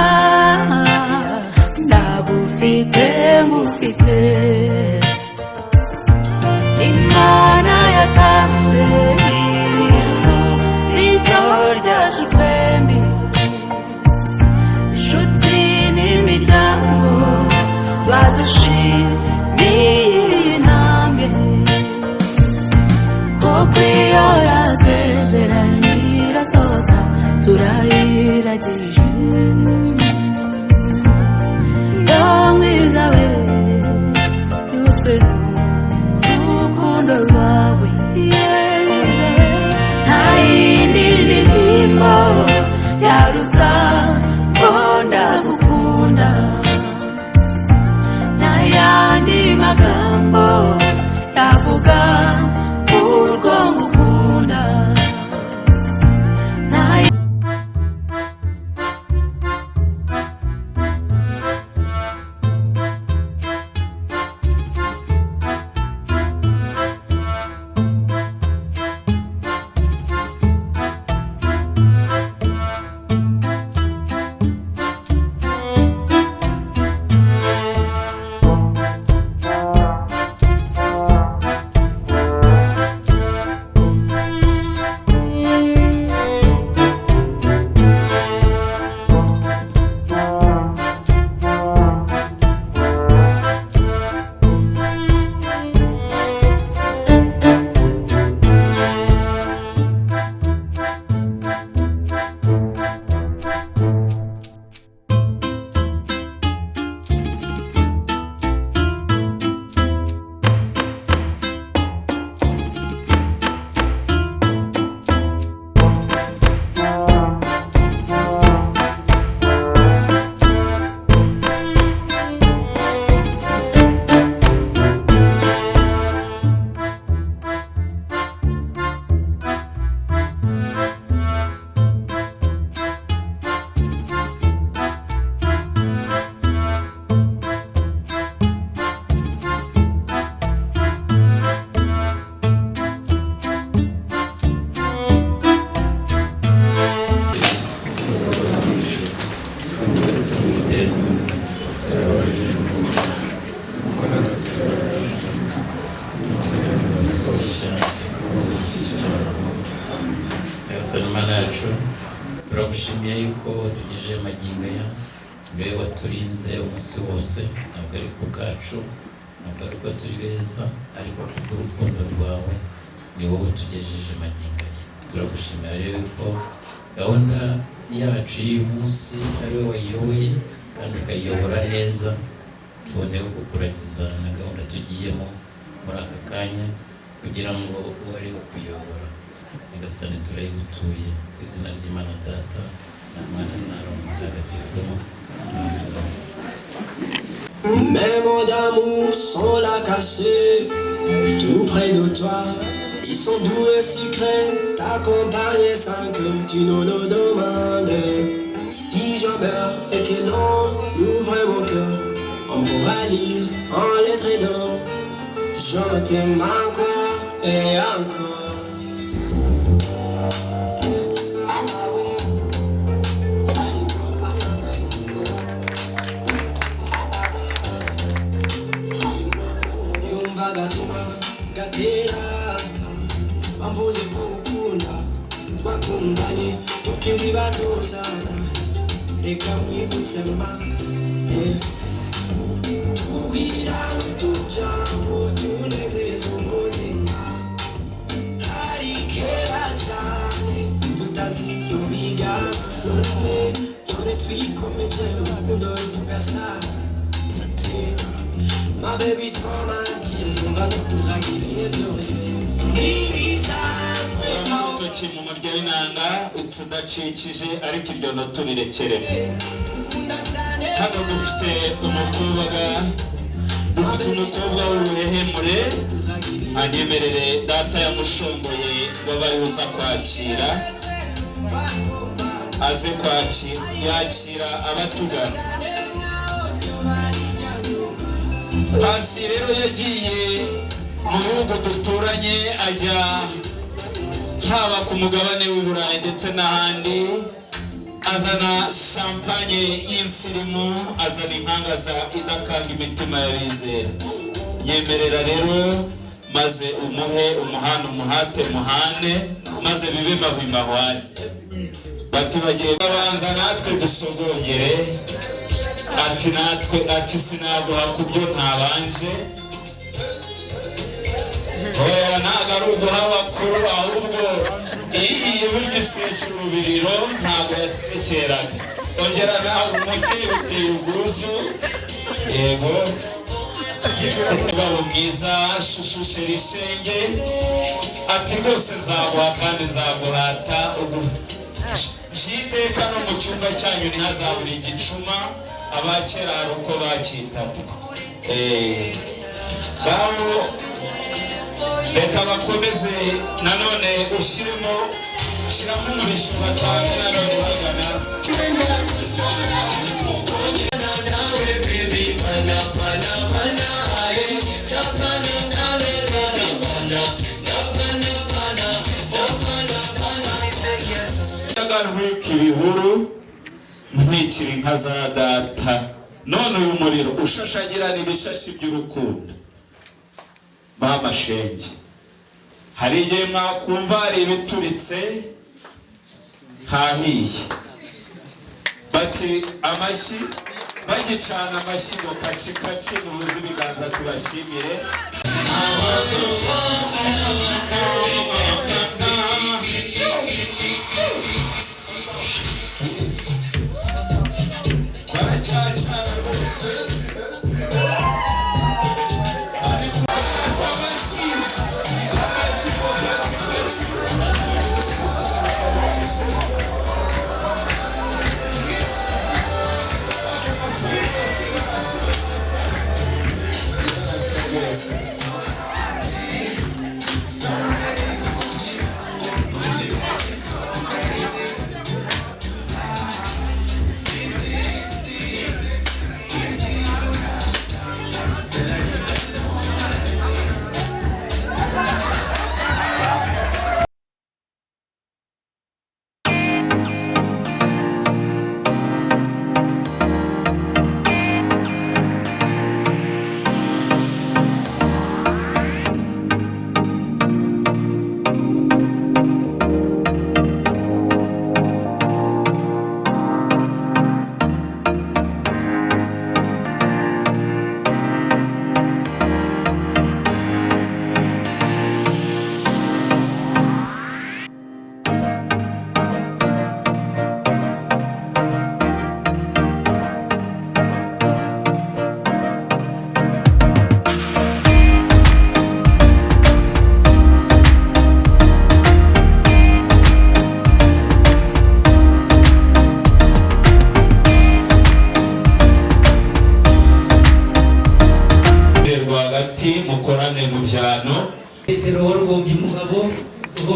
ndabufite ngufite. Imana yatanze ijuru rito ryacu twembi, inshuti n'imiryango badushimiye iyi ntambwe, kuko iyo yasezeranye irasohoza, turayiragije. Yo mwiza we, yuzwe n'urukundo rwawe. Nta yindi ndirimbo yaruta ko ndagukunda, nta yandi magambo yavuga urwo ngukunda, nta Turagushimiye yuko watugejeje magingo aya, mbere waturinze umunsi wose, ntabwo ari ku bwacu, ntabwo ari uko turi beza, ariko kubw'urukundo rwawe ni wowe utugejeje magingo aya. Turagushimira rero yuko gahunda yacu y'uyu munsi ari wowe wayiyoboye kandi ukayiyobora neza, tuboneyeho kukuragiza na gahunda tugiyemo muri aka kanya kugira ngo ube ari we ukuyobora. Nyagasani, turayigutuye ku izina ry'Imana Data na Mwana na Roho Mutagatifu. Amen. Mes mots d'amour sont là cachés, tout près de toi. Ils sont doux et sucrés, t'accompagner sans que tu ne le demandes. Si je meurs et que l'on ouvre mon cœur, on pourra lire en lettres d'or. Je t'aime encore et encore. Yumva agatima gatera, bamvuze ko gukunda twakundanye tukiri bato sana. Reka nkwibutse ma, eh. Tubwirane utujambo tunezeza umutima, hari kera cyane tutazi iyo bigana, none dore twikomeje urukundo tugasana. My baby so numva no kuzagira ibihe byose ntibisanzwe. Urutoki mu murya w'inanga tudacikije, ariko iryo noto turirekere. Hano dufite umukobwa w'uruhehemure. Anyemerere data yamushongoye waba uza kwakira, aze kwakira, yakira abatugana. Pasi rero yagiye mu bihugu duturanye, ajya haba ku mugabane w'Uburayi ndetse n'ahandi, azana champagne y'insirimu, azana inkangaza idakanga imitima y'abizera. Yemerera rero maze umuhe, umuhane, umuhate, muhane, maze bibe mahwi mahwane. Bati bagiye babanza natwe dusogongere. Ati natwe, ati sinaguha ku byo ntabanje. Oya, ntabwo ari uguha abakuru, ahubwo iyi burya isesha urubiriro, ntabwo yatekeraga. Ongera nawe umuteye, uteye ubwuzu. Yego, umugabo mwiza, chouchou, chéri, shenge, ati rwose nzaguha kandi nzaguhata ubu iteka, no mu cyumba cyanyu ntihazabura igicuma. Abakera hari uko bakitaga. Ngaho reka bakomeze nanone, ushyiremo, shyiramo umurishyo, batange nanone bagana. Ntwika ibihuru, ntwikira inka za data, none uyu muriro ushashagirana ibishashi by'urukundo. Mama shenge, hari igihe mwakumva hari ibituritse, hahiye. Bati amashyi bagicana, amashyi ngo kaci kaci, muhuze ibiganza tubashimire. Baracyacana rwose, ariko amashyi, amashyi ngo kaci kaci.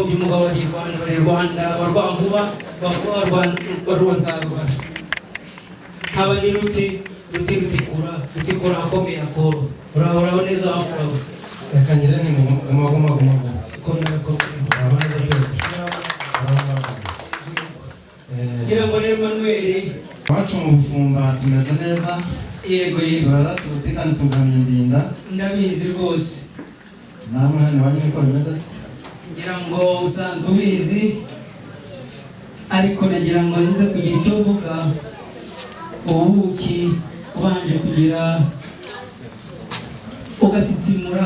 Umugabo wa Rwanda wa Rwanda wa Rwankuba wa Rwanda wa Nzarubara, nkaba ni Ruti Ruti Rutikura Rutikura akomeye akoro. Uraho neza wamfura? Reka ngire nti guma guma guma guma. Komera komera. Uraho neza pe? Uraho. Ngira ngo rero Manuel, Iwacu mu Bufumba tumeze neza. Yego. Turarasa uruti kandi tugamya indinda. Ndabizi rwose. Namwe hano iwanyu niko bimeze se? Ngira ngo usanzwe ubizi, ariko nagira ngo nze kugira icyo mvuga. Ubuki ubanje kugira ugatsitsimura,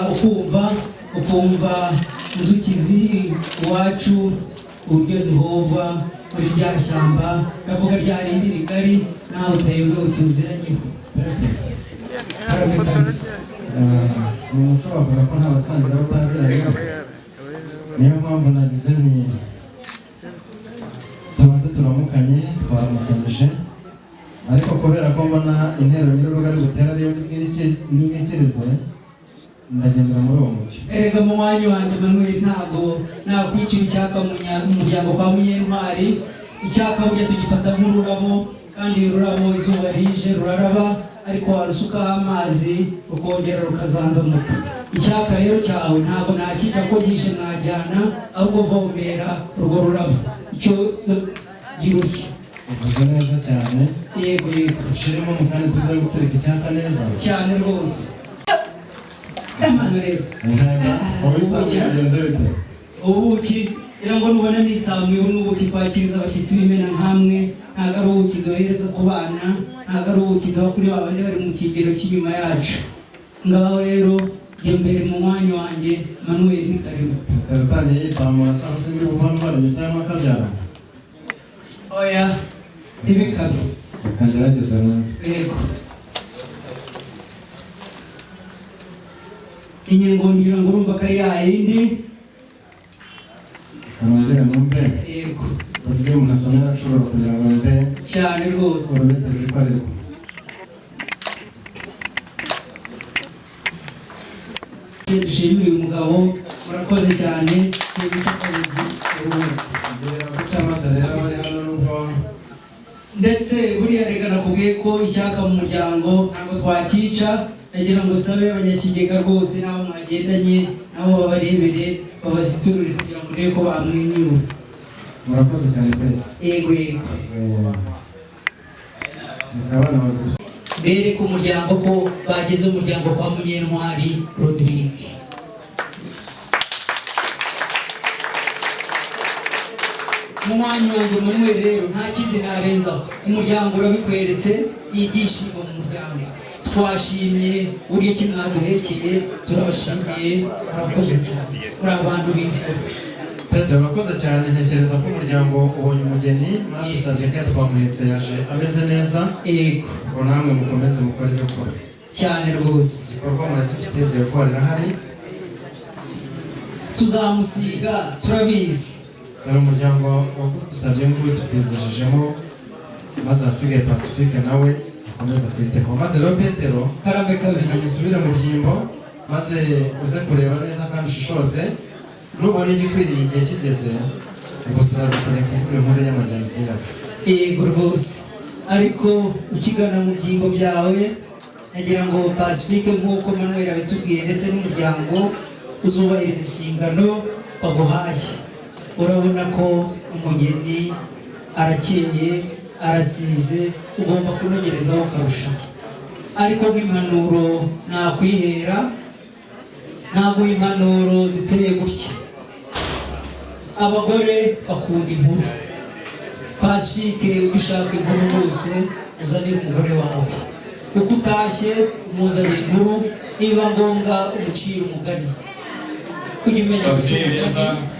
ukumva inzuki ziri iwacu uburyo zihova muri rya shyamba, ndavuga rya rindi rigari nawe utayobewe tuziranyeho. Mu muco bavuga ko nta basangira bataziranye, niyo mpamvu nagize nti tubanze turamukanye. Twaramukanyije, ariko kubera ko mbona intero nyir'urugo ari butera ariyo ndibwikirize, ndagendera muri uwo mucyo. Erega mu mwanya wanjye Manuel, ntabwo nakwicira icyaka mu muryango kwa Munyentwari. Icyaka burya tugifata nk'ururabo, kandi ururabo izuba rije ruraraba, ariko warusukaho amazi rukongera rukazanzamuka. Icyaka rero cyawe ntabwo nakica ko nyishe mwajyana, ahubwo vomera urwo rurabo icyo girushye. Uvuze neza cyane. Yego. Ushiremo mu kandi tuze gutsirika icyaka neza. Cyane rwose. Amano rero. Wowe bigenze bite? Ubuki ngira ngo nubona nitsamuye, ubu ni ubuki twakiriza abashyitsi b'imena nkamwe. Ntabwo ari ubuki duhereza ku bana, ntabwo ari ubuki duha kuri ba bandi bari mu kigero cy'inyuma yacu. Ngaho rero jya mbere mu mwanya wanjye Manuel, ni karibu. Petero utangiye yitsamura asa n'uri kuva ndwara imisaya y'amakabyara. Oya, ntibikabe. Reka ngerageze numve. Yego, inyengo ngira ngo urumva ko ari yayindi. Reka nongere numve. Yego. Burya iyo umuntu asomye aracurura kugira ngo yumve. Cyane rwose. Urubetezi ko ari rwo. Dushimire uyu mugabo, murakoze cyane. Guca maze rero abari hano nubwo Ndetse buriya reka nakubwiye ko icyaka mu muryango ntabwo twakica. Nagira ngo usabe abanyakigega rwose n'abo mwagendanye nabo babarebere, babaziturire kugira ngo urebe ko bamwenyura. Murakoze cyane pe. Yego. Abana badutu Bereke umuryango ko bageze mu muryango kwa Munyentwari Rodrigue. Mu mwanya wanjye Manuel rero nta kindi narenzaho. Umuryango urabikweretse, ni ibyishimo mu muryango. Twashimye uburyo ki mwaduhekeye, turabashimiye, murakoze cyane, muri abantu b'imfura. Petero, urakoze cyane. Ntekereza ko umuryango ubonye umugeni mwadusabye kandi twamuhetse, yaje ameze neza. Yego. Ubwo namwe mukomeze mukore ibyo ukora. Cyane rwose. Igikorwa murakifite, devoir irahari. Tuzamusiga turabizi. Dore umuryango wagudusabye nguyu tukwigejejemo, maze ahasigaye Pacifique nawe akomeze kwiteho. Maze rero Petero, karame kabiri, reka usubire mu byimbo maze uze kureba neza kandi ushishoze. Nubona igikwiriye igihe kigeze, ubwo turaza kureka kuvuga inkuru y'amajyambere yacu. Yego rwose, ariko ukigana mu byimbo byawe, nagira ngo Pacifique, nk'uko Manuel abitubwiye ndetse n'umuryango, uzubahiriza inshingano baguhaye. Urabona ko umugeni arakeye, arasize, ugomba kunogerezaho ukarushaho. Ariko nk'impanuro nakwihera, ntabwo impanuro ziteye gutya. Abagore bakunda inkuru. Pacifique, ujye ushaka inkuru rwose uzanire umugore wawe. Uko utashye umuzanira inkuru, niba ngombwa umucire umugani. Ujye umenya Babyeyi gucira beza. umugani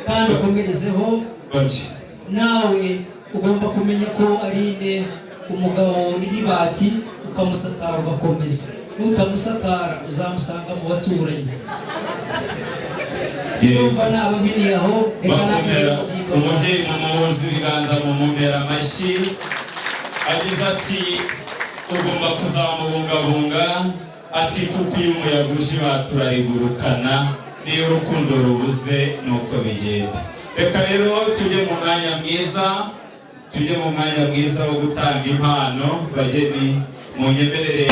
kandi ukomerezeho. Babye. Nawe ugomba kumenya ko Aline umugabo n'ibati, ukamusakara ugakomeza. Nutamusakara uzamusanga mu baturanyi. Ndumva naba mpiniye aho, reka nanjye Bakomera umubyeyi, mumuhuza ibiganza, mumumera amashyi. Agize ati ugomba kuzamubungabunga, ati kuko iyo umuyaga uje ibatura rigurukana. Niyo urukundo rubuze ni uko bigenda. Reka rero tujye mu mwanya mwiza, tujye mu mwanya mwiza wo gutanga impano. Bageni, munyemerere.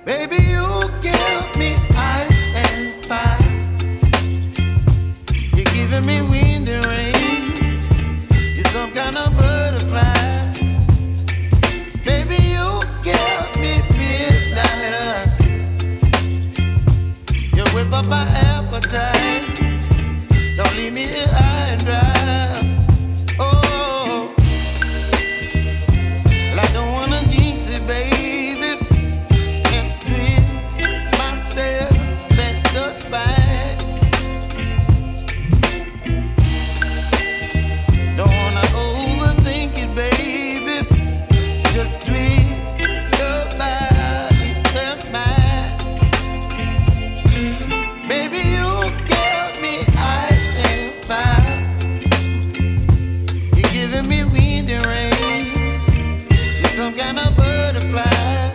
Baby, you give me ice and fire. You're giving me wind and rain. You're some kind of butterfly. Baby, you give me midnight. You whip up my appetite. Don't leave me here high and dry. Oh, well, I don't wanna jinx it, baby. And twist myself at the spine. Don't wanna overthink it, baby. It's just twist your body and mine. Baby, you give me ice and fire. You're giving me wind and rain. You're some kind of butterfly.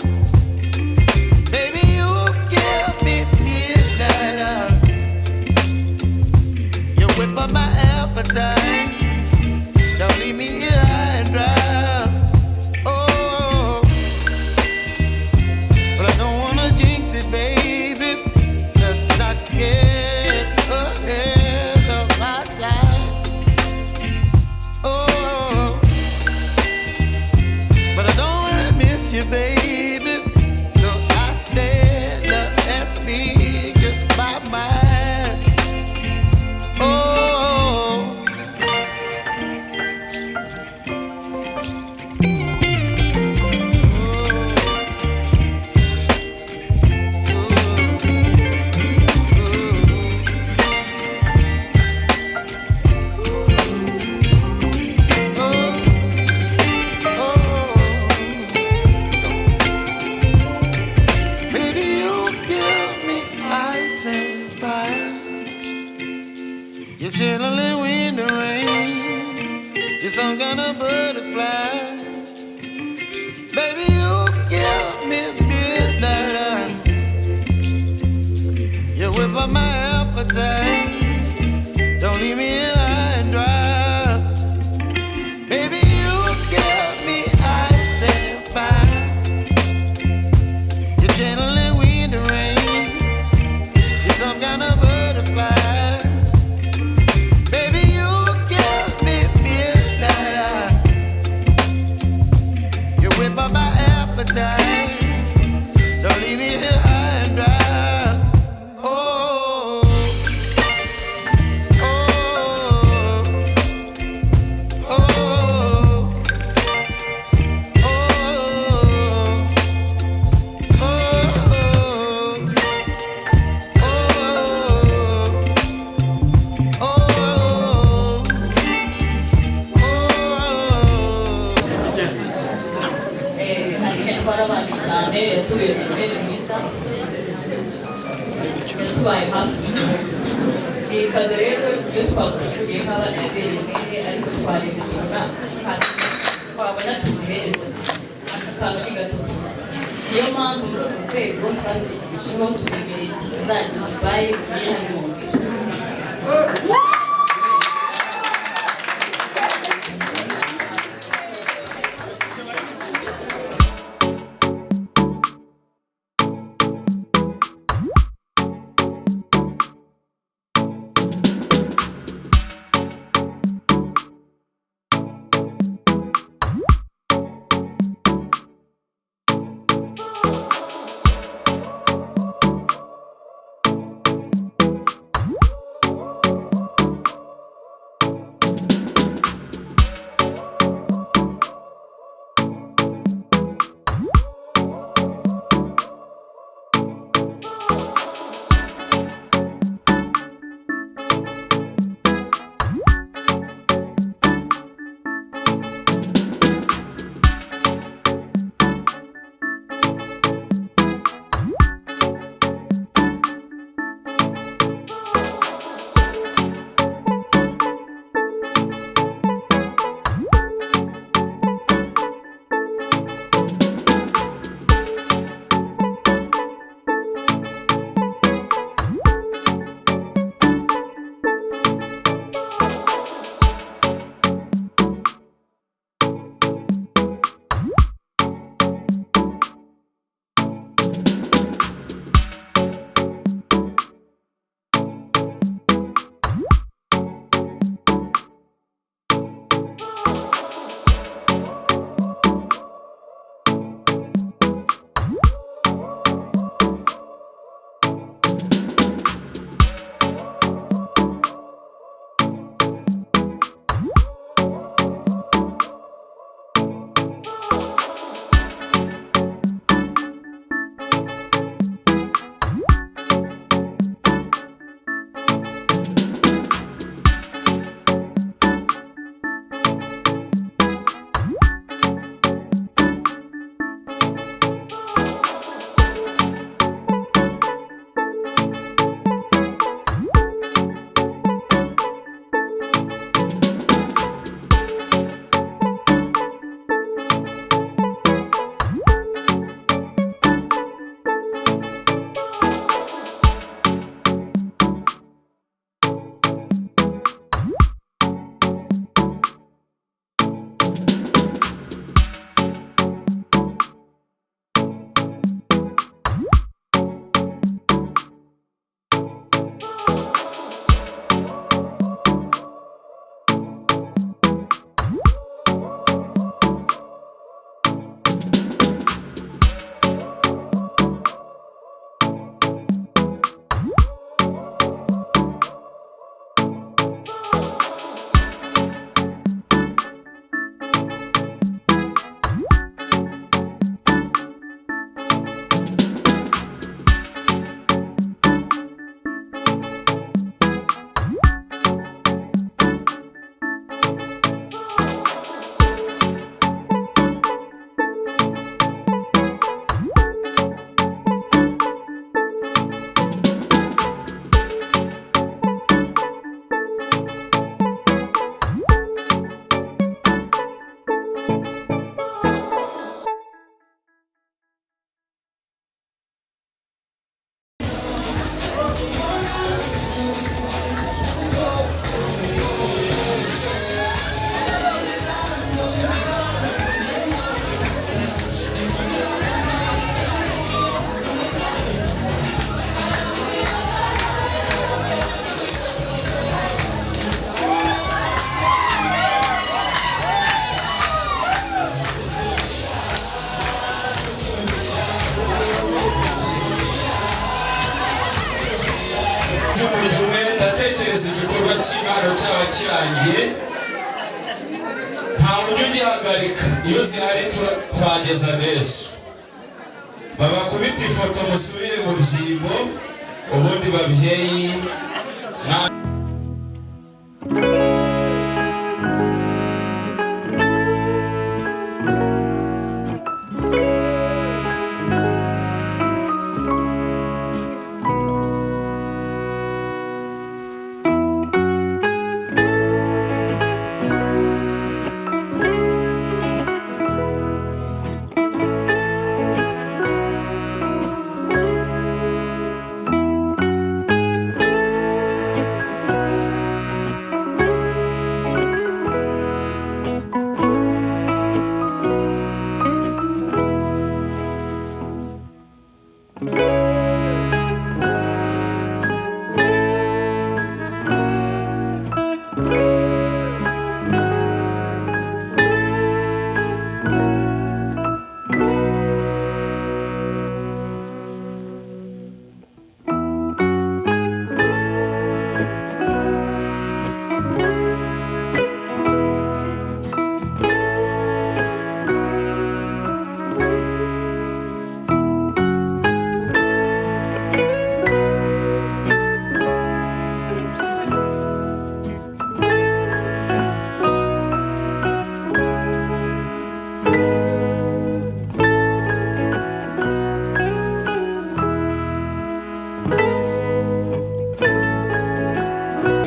Baby, you give me midnight. You whip up my appetite. Don't leave me here high and dry. Oh, but I don't wanna jinx it, baby. Let's not get ahead of my time. Oh, but I don't wanna miss you, baby. So I stand up and speak just my mind. Oh. Baby, you give me ice and fire. You're chilling wind and rain. You're some kind of butterfly. Baby, you give me midnight. You whip up my appetite. Don't leave me here high and dry. Baby, you give me ice and fire. You're channeling wind and rain. You're some kind of butterfly. Baby, you give me midnight. You whip up my appetite. Don't leave me here high and dry. Oh, oh, oh, oh, oh, oh, Aline twarabanye cyane, yatubereye umubere mwiza, yatubaye hafi cyane. Iyi kado rero iyo twamuteguriye nk'abana yabereye mwene, ariko twarebye tubona twabona tumuhereza aka kantu ni gato. Niyo mpamvu muri uru rwego twabitekerejeho, tubemerera iki kizagira Dubai muri hano mu mubiri. Ndatekereza igikorwa cy'imana cyaba kirangiye, nta buryo ugihagarika. Iyo zihari twageza benshi. Babakubita ifoto, musubire mu byimbo. Ubundi babyeyi mwa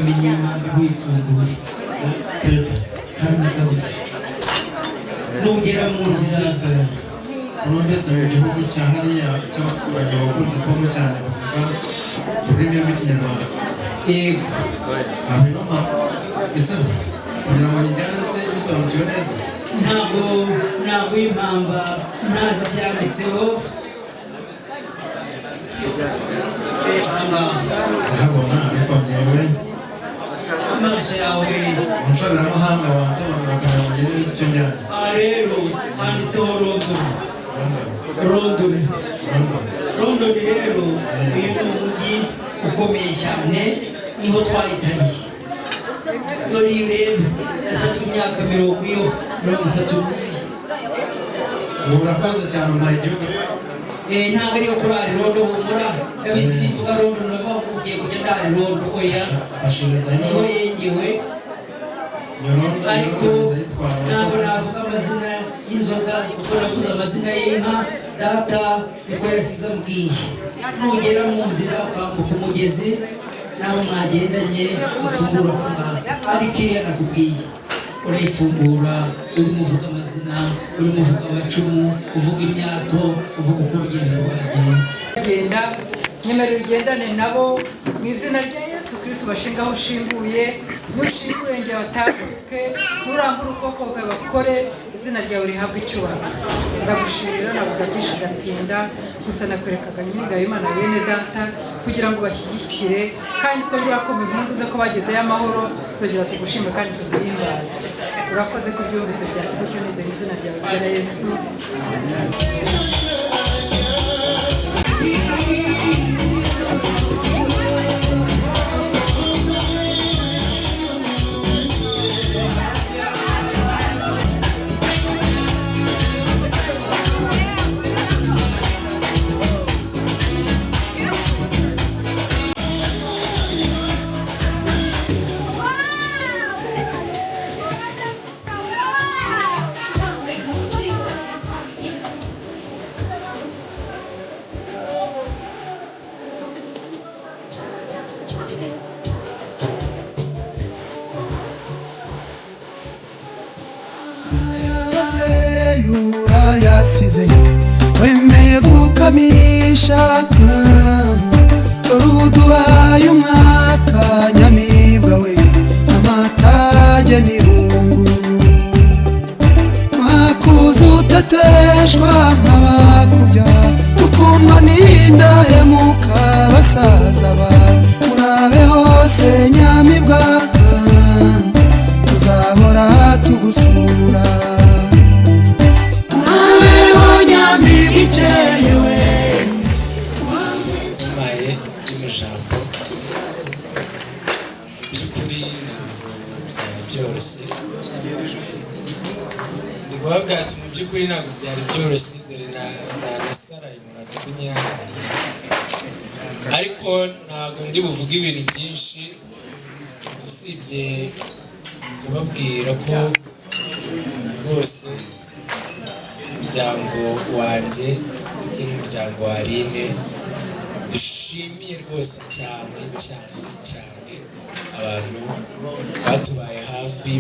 Menya impamvu wipfunduye kandi kabiri nugera mu nzira. Numvise mu gihugu cya hariya cy'abaturanyi bakunze kubamo cyane, bavuga ururimi rw'Ikinyarwanda. Yego. Aho ino ndetse kugira ngo nyijyane nse bisobanukiwe neza. Ntabwo naguha impamba ntazi ibyanditseho ahangaha. Ndahabona, ariko njyewe Amaso yawe. Umushoberamahanga wansobanurira kugira ngo ngende nzi icyo njyana. Aha rero handitseho London. London, London rero uyu ni umujyi ukomeye cyane, niho twahitaniye. Dore iyo ureba yatatu imyaka mirongo iyo 30. Ubu urakoze cyane, umpaye igihugu. Ntabwo ariyo kurara irondo, humura. Ndabizi, nivuga rondo navuga ngo ugiye kujya ndara irondo, oya. Mfashiriza ino. Niho yengewe. Iyo rondo, iyo Ariko rondo ndayitwara. ntabwo Urakoze. navuga amazina y'inzoga kuko navuze amazina y'inka data niko yasize ambwiye. Nugera mu nzira ukambuka umugezi n'abo mwagendanye, upfungura ako ngako, ariko iriya nakubwiye urayipfungura urimo uvuga amazina, urimo uvuga amacumu, uvuga imyato, uvuga uko urugendo rwagenze. Genda, nyemerera ugendane nabo mu izina rya Yesu Kristo. Bashinga aho ushinguye, nushinguye nge batambuke, nurambure ukuboko kwawe bakore, izina ryawe rihabwe icyubahiro. Ndagushimira, navuga byinshi ndatinda, gusa nakwerekaga nyinga Imana bene data kugira ngo bashyigikire, kandi twongera kumva impundu ze ko bagezeyo amahoro. Tuzongera tugushime kandi tuguhimbaze. Urakoze ko ubyumvise byase gutyo, nizeye mu izina ryawe ryera Yesu. Yasize wemeye gukamisha, dore uduhaye umwaka nyamibwa we, amatage n'irungu mwakuze uteteshwa nk'abakubya ukundwa n'indahemuka basaza ba murabe hose nyamibwa, tuzahora tugusura. Murabeho nyamibwa ikeye we. Mbaye ijambo. By'ukuri ntabwo byari byoroshye. Ndi kubabwira ati mu by'ukuri ntabwo byari byoroshye, dore na nasaraye, muraza kunyihanganira, ariko ntabwo ndi buvuge ibintu byinshi usibye kubabwira ko rwose umuryango wanjye ndetse n'umuryango wa Aline dushimiye rwose cyane cyane cyane abantu batubaye hafi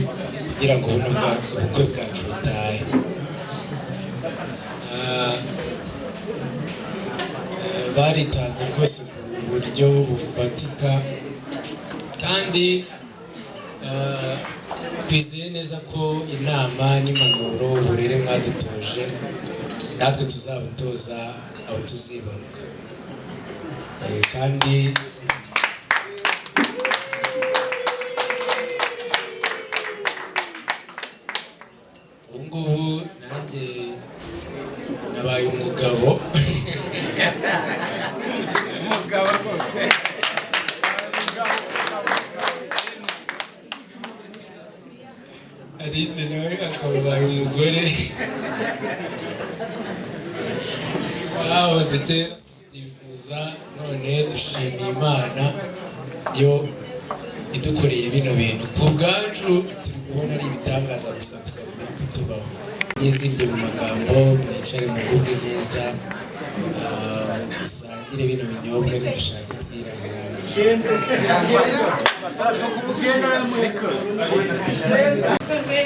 kugira ngo buno ubukwe bwacu butahe. Baritanze rwose ku buryo bufatika, kandi twizeye neza ko inama n'impanuro, uburere mwadutoje, natwe tuzabutoza abo tuzibaruka. Kandi ubu ngubu nanjye nabaye umugabo. Umugabo rwose. Aline nawe akaba abaye umugore. Twahoze kera tubyifuza, none dushimiye Imana yo idukoreye bino bintu. Ku bwacu turi kubona ari ibitangaza gusa gusa biri kutubaho. Nizibye mu magambo, mwicare mugubwe neza, dusangire bino binyobwa, nidushake twirarira. Murakoze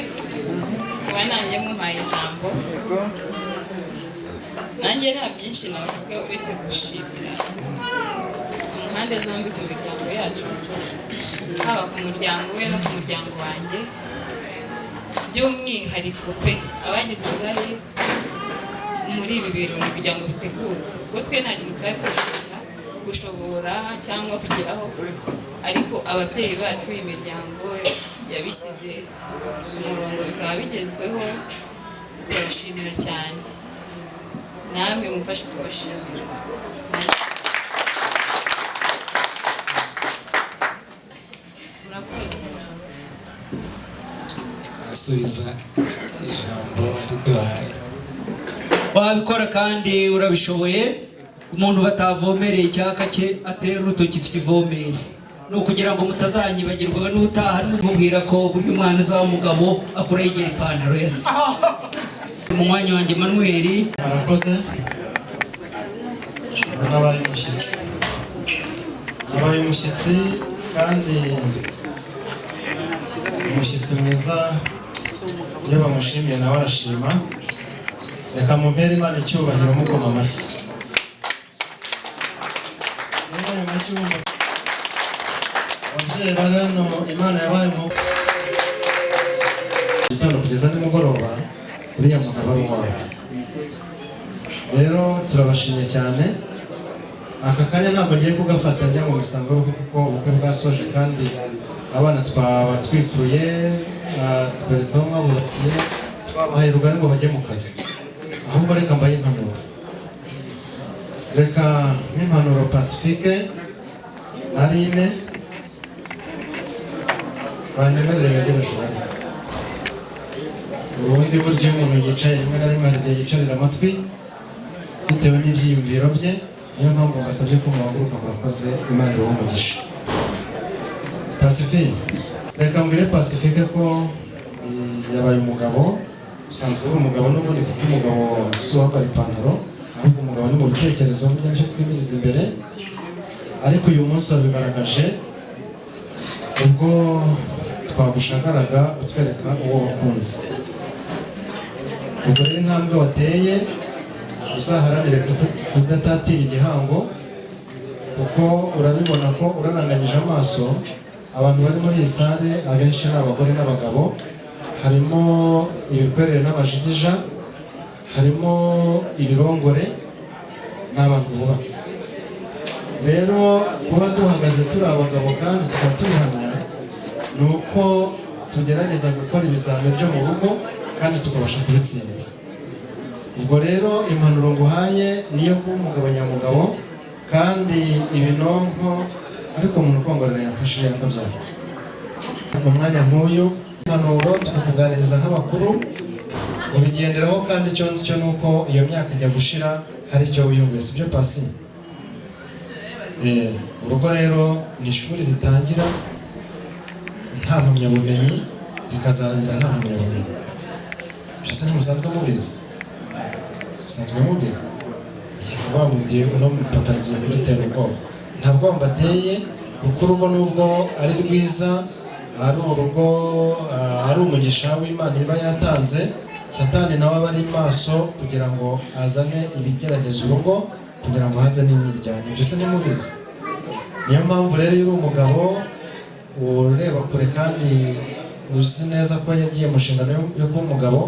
kuba nanjye mumpaye ijambo. Nanjye nta byinshi navuga uretse gushimira mu mpande zombi ku miryango yacu, haba ku muryango we no ku muryango wanjye, by'umwihariko pe abagize uruhare muri ibi birori kugira ngo bitegurwe, kuko twe nta kintu twari gushobora cyangwa kugeraho, ariko ababyeyi bacu, imiryango yabishyize ku murongo bikaba bigezweho. Turabashimira cyane, namwe mumfashe kubashimira. Murakoze. Asubiza ijambo riduhaye. Wabikora kandi urabishoboye. Umuntu batavomereye icyaka cye atera urutoki tukivomere, ni ukugira ngo mutazanyibagirwa n'ubutaha mubwira ko buri mwana uzaba umugabo akura yigera ipantaro ya se. Mu mwanya wanjye Manuel. Arakoze. Nabaye umushyitsi, nabaye umushyitsi, kandi umushyitsi mwiza iyo bamushimiye nawe arashima. Reka mumpere Imana icyubahiro mukoma amashyi. Niba ayo mashyi wumva, ababyeyi bari hano, Imana yabaye mu gitondo kugeza nimugoroba, uriya muntu aba ari uwawe. Rero turabashimye cyane. Aka kanya ntabwo ngiye kugafata njya mu misango y'ubukwe, kuko ubukwe bwasoje kandi abana twabatwikuye, tweretse aho mwabubakiye, twabahaye rugari ngo bajye mu kazi. Ahubwo reka mbahe impanuro, reka nk'impanuro Pacifique na Aline banyemerere begereje urugo. Ubundi buryo umuntu yicaye, rimwe na rimwe hari igihe yicarira amatwi bitewe n'ibyiyumviro bye. Niyo mpamvu mbasabye ko muhaguruka. Murakoze, Imana ibahe umugisha. Pacifique, reka mbwire Pacifique ko yabaye umugabo. Usanzwe uri umugabo n'ubundi, kuko umugabo si uwambara ipantaro, ahubwo umugabo ni mu bitekerezo, burya nicyo twimiriza imbere. Ariko uyu munsi wabigaragaje ubwo twagushagaraga utwereka uwo wakunze. Ubwo rero intambwe wateye, uzaharanire kudatatira igihango, kuko urabibona ko uraranganyije amaso abantu bari muri iyi sale, abenshi ni abagore n'abagabo, harimo ibikwerere n'amajigija, harimo ibirongore n'abantu bubatse. Rero kuba duhagaze turi abagabo kandi tukaba tubihamya, ni uko tugerageza gukora ibizami byo mu rugo kandi tukabasha kubitsinda. Ubwo rero impanuro nguhaye niyo kuba umugabo nyamugabo, kandi ibinonko, ariko umuntu ukongorera yafashije yakabyara. Mu mwanya nk'uyu, impanuro tukakuganiriza nk'abakuru, ubigenderaho. Kandi icyo nzi cyo ni uko iyo myaka ijya gushira hari icyo wiyumviye, si byo, Pasi? Urugo rero ni ishuri ritangira nta mpamyabumenyi, rikazarangira nta mpamyabumenyi. Byose ntimusanzwe mubizi? Musanzwe mubizi. Iki kuvuga mu gihe uno papa agiye kudutera ubwoba, nta bwoba mbateye, kuko urugo nubwo ari rwiza, ari urugo, ari umugisha w'Imana iba yatanze, Satani nawe aba ari maso kugira ngo azane ibigerageza urugo, kugira ngo haze n'imyiryane. Byose ntimubizi? Niyo mpamvu rero iyo uri umugabo ureba kure kandi uzi neza ko yagiye mu nshingano yo kuba umugabo,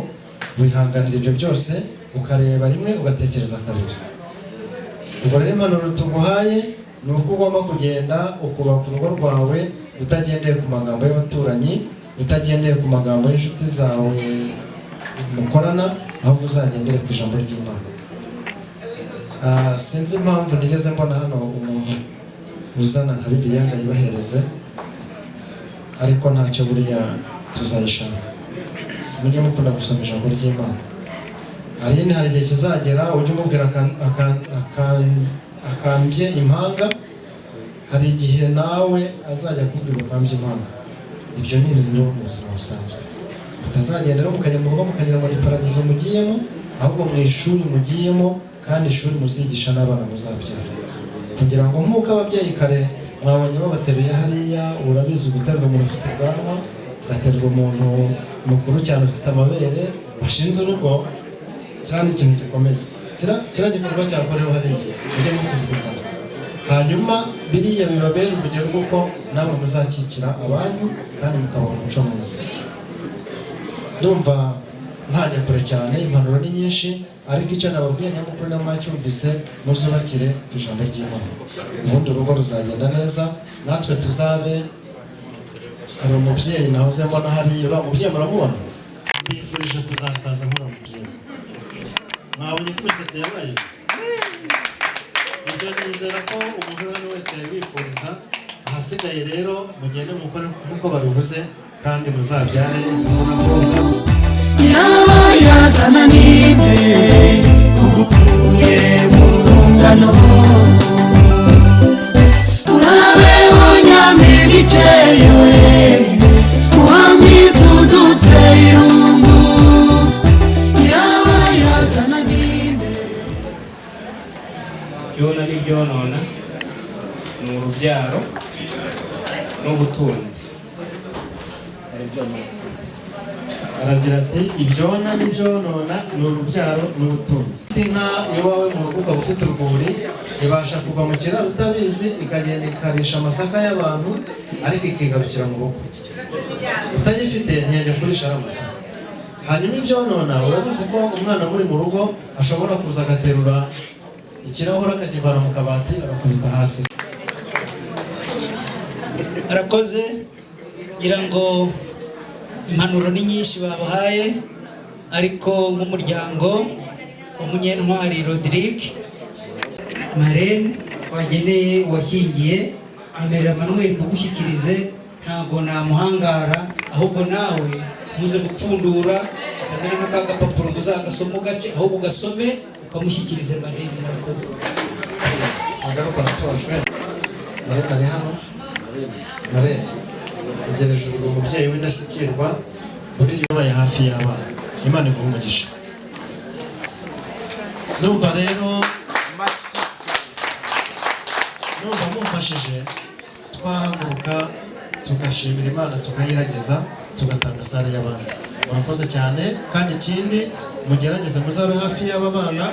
wihanganira ibyo byose, ukareba rimwe, ugatekereza kabiri. Ubwo rero impanuro tuguhaye ni uko ugomba kugenda ukubaka urugo rwawe utagendeye ku magambo y'abaturanyi, utagendeye ku magambo y'inshuti zawe mukorana, ahubwo uzagendere ku ijambo ry'Imana. Sinzi impamvu nigeze mbona hano umuntu uzana nka Bibiliya ngo ayibahereze, ariko ntacyo, buriya tuzayishaka. Mujye mukunda gusoma ijambo ry'Imana. Aline, hari igihe kizagera ujye umubwira akambye impanga, hari igihe nawe azajya akubwira ukambye impanga. Ibyo ni ibintu bibaho mu buzima busanzwe. Mutazagenda rero mukajya mu rugo mukagira ngo ni paradizo mugiyemo, ahubwo mu ishuri mugiyemo, kandi ishuri muzigisha n'abana muzabyara, kugira ngo nk'uko ababyeyi kare mwabonye babateruye hariya. Urabizi, guterwa umuntu ufite ubwanwa, ugaterwa umuntu mukuru cyane ufite amabere washinze urugo, kiriya ni ikintu gikomeye. Kiriya gikorwa cyakorewe hariya mujye mukizirikana, hanyuma biriya bibabera urugero rw'uko namwe muzakikira abanyu kandi mukabaha umuco mwiza. Ndumva ntajya kure cyane, impanuro ni nyinshi, ariko icyo nababwiye nyamukuru na mwacyumvise: muzubakire ku ijambo ry'Imana, ubundi urugo ruzagenda neza. Natwe tuzabe. Hari umubyeyi nahoze mbona hariya, uriya mubyeyi muramubona? Mbifurije kuzasaza nk'uriya mubyeyi. Mwabonye ko imisatsi yabaye. Ibyo nizera ko umuntu uwo ari we wese yabifuriza. Ahasigaye rero mugende mukore nk'uko babivuze, kandi muzabyare n'abakobwa. Yaba yazana ninde ugukuye mu rungano? Urabeho nyamiga ikeye, we uwamwiza uduteye irungu. Yaba yazana ninde? Byona n'ibyonona ni urubyaro n'ubutunzi. Aragira ati: "Ibyona n'ibyonona ni urubyaro n'ubutunzi." Inka iwawe mu rugo ukaba ufite urwuri, ibasha kuva mu kiraro utabizi, ikagenda ikarisha amasaka y'abantu, ariko ikigarukira mu rugo. Utayifite ntiyajya kurisha ari amasaka. Hanyuma ibyonona, urabizi ko umwana muri mu rugo ashobora kuza agaterura ikirahure akakivana mu kabati agakubita hasi. Arakoze. Ngira ngo impanuro ni nyinshi babahaye, ariko nk'umuryango wa Munyentwari Rodrigue, marraine wageneye uwashyingiye, amerera Manuel mugushyikirize. Ntabwo namuhangara, ahubwo nawe ntuze gupfundura kamere nk'aka gapapuro ngo uzagasome ugace, ahubwo ugasome ukamushyikirize marraine. Murakoze. Agaruka natojwe. Marraine ari hano. Marraine, egereje urwo umubyeyi w'indashyikirwa, buriya ubaye hafi y'abana. Imana iguhe umugisha. Numva rero, numva mumfashije twahaguruka tugashimira Imana, tukayiragiza, tugatanga salle y'abandi. Murakoze cyane. Kandi ikindi, mugerageze muzabe hafi y'aba bana.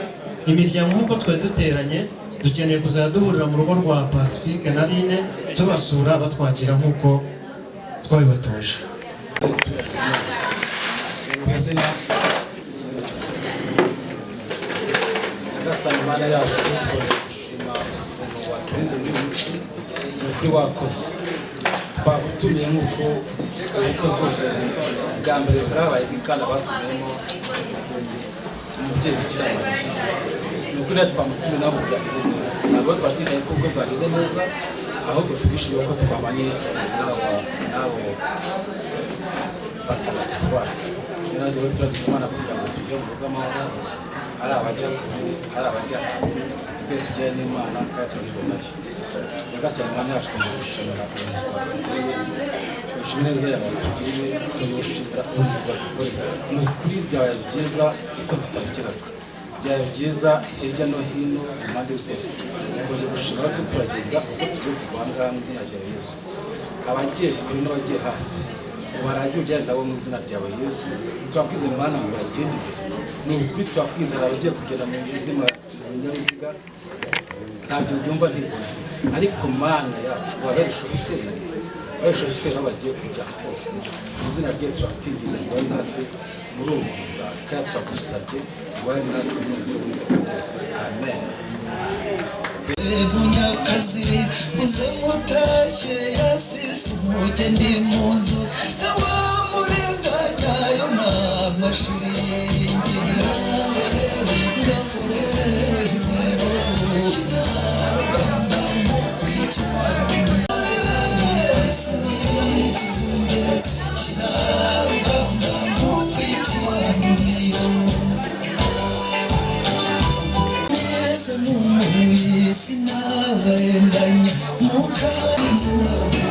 Imiryango nk'uko twari duteranye, dukeneye kuzajya duhurira mu rugo rwa Pacifique na Line, tubasura, batwakira nk'uko twabibatoje. Mu izina Nyagasani Mana yacu, gushima ukuntu waturinze muri uyu munsi. Ni ukuri wakoze. Twagutumiye nk'uko ubukwe bwose bwa mbere bwabaye bw'ikana batumiyemo umubyeyi Bikira Mariya. Ni ukuri natwe twamutumiye, ntabwo byagenze neza, ntabwo twashidikanya ko ubukwe bwagenze neza, ahubwo twishimiye ko twabanye nawe. n'abo batagatifu bacu. Niyo rero turagize Imana kugira ngo tugere mu rugo amahoro, ari abajya kure, ari abajya hafi, twe tujyane n'Imana kandi turibwe nayo. Nyagasani Mana yacu, tumugushimira uyu watugiriye, tugushimira neza yawe watugiriye, tugushimira ubuzima dukorera. Ni ukuri byabaye byiza uko tutabigeraga, byaba byiza hirya no hino mu mpande zose. Twongeye gushimira tukuragiza uko tugiye kuva aha ngaha mu izina ryawe Yesu. Abagiye kure n'abagiye hafi ubaragiye ujyane nabo mu izina ryawe Yesu. Turakwizera Mana ngo bagende imbere. Ni ukuri turakwizera abagiye kugenda mu izima mu binyabiziga, ntabyo byumva ntibona, ariko Mana yacu wabere shoferi, wabere shoferi aho bagiye kujya hose. Mu izina rye turakwingiza ngo babe natwe muri ubu buntu bwawe, kandi turagusabye ngo babe natwe muri ubu bw'iteka ryose. Amen. Munyakazi uze mutashye yasize umugeni mu nzu, nawe murenganya n'amashiringi. Sinabarenganya mukajya.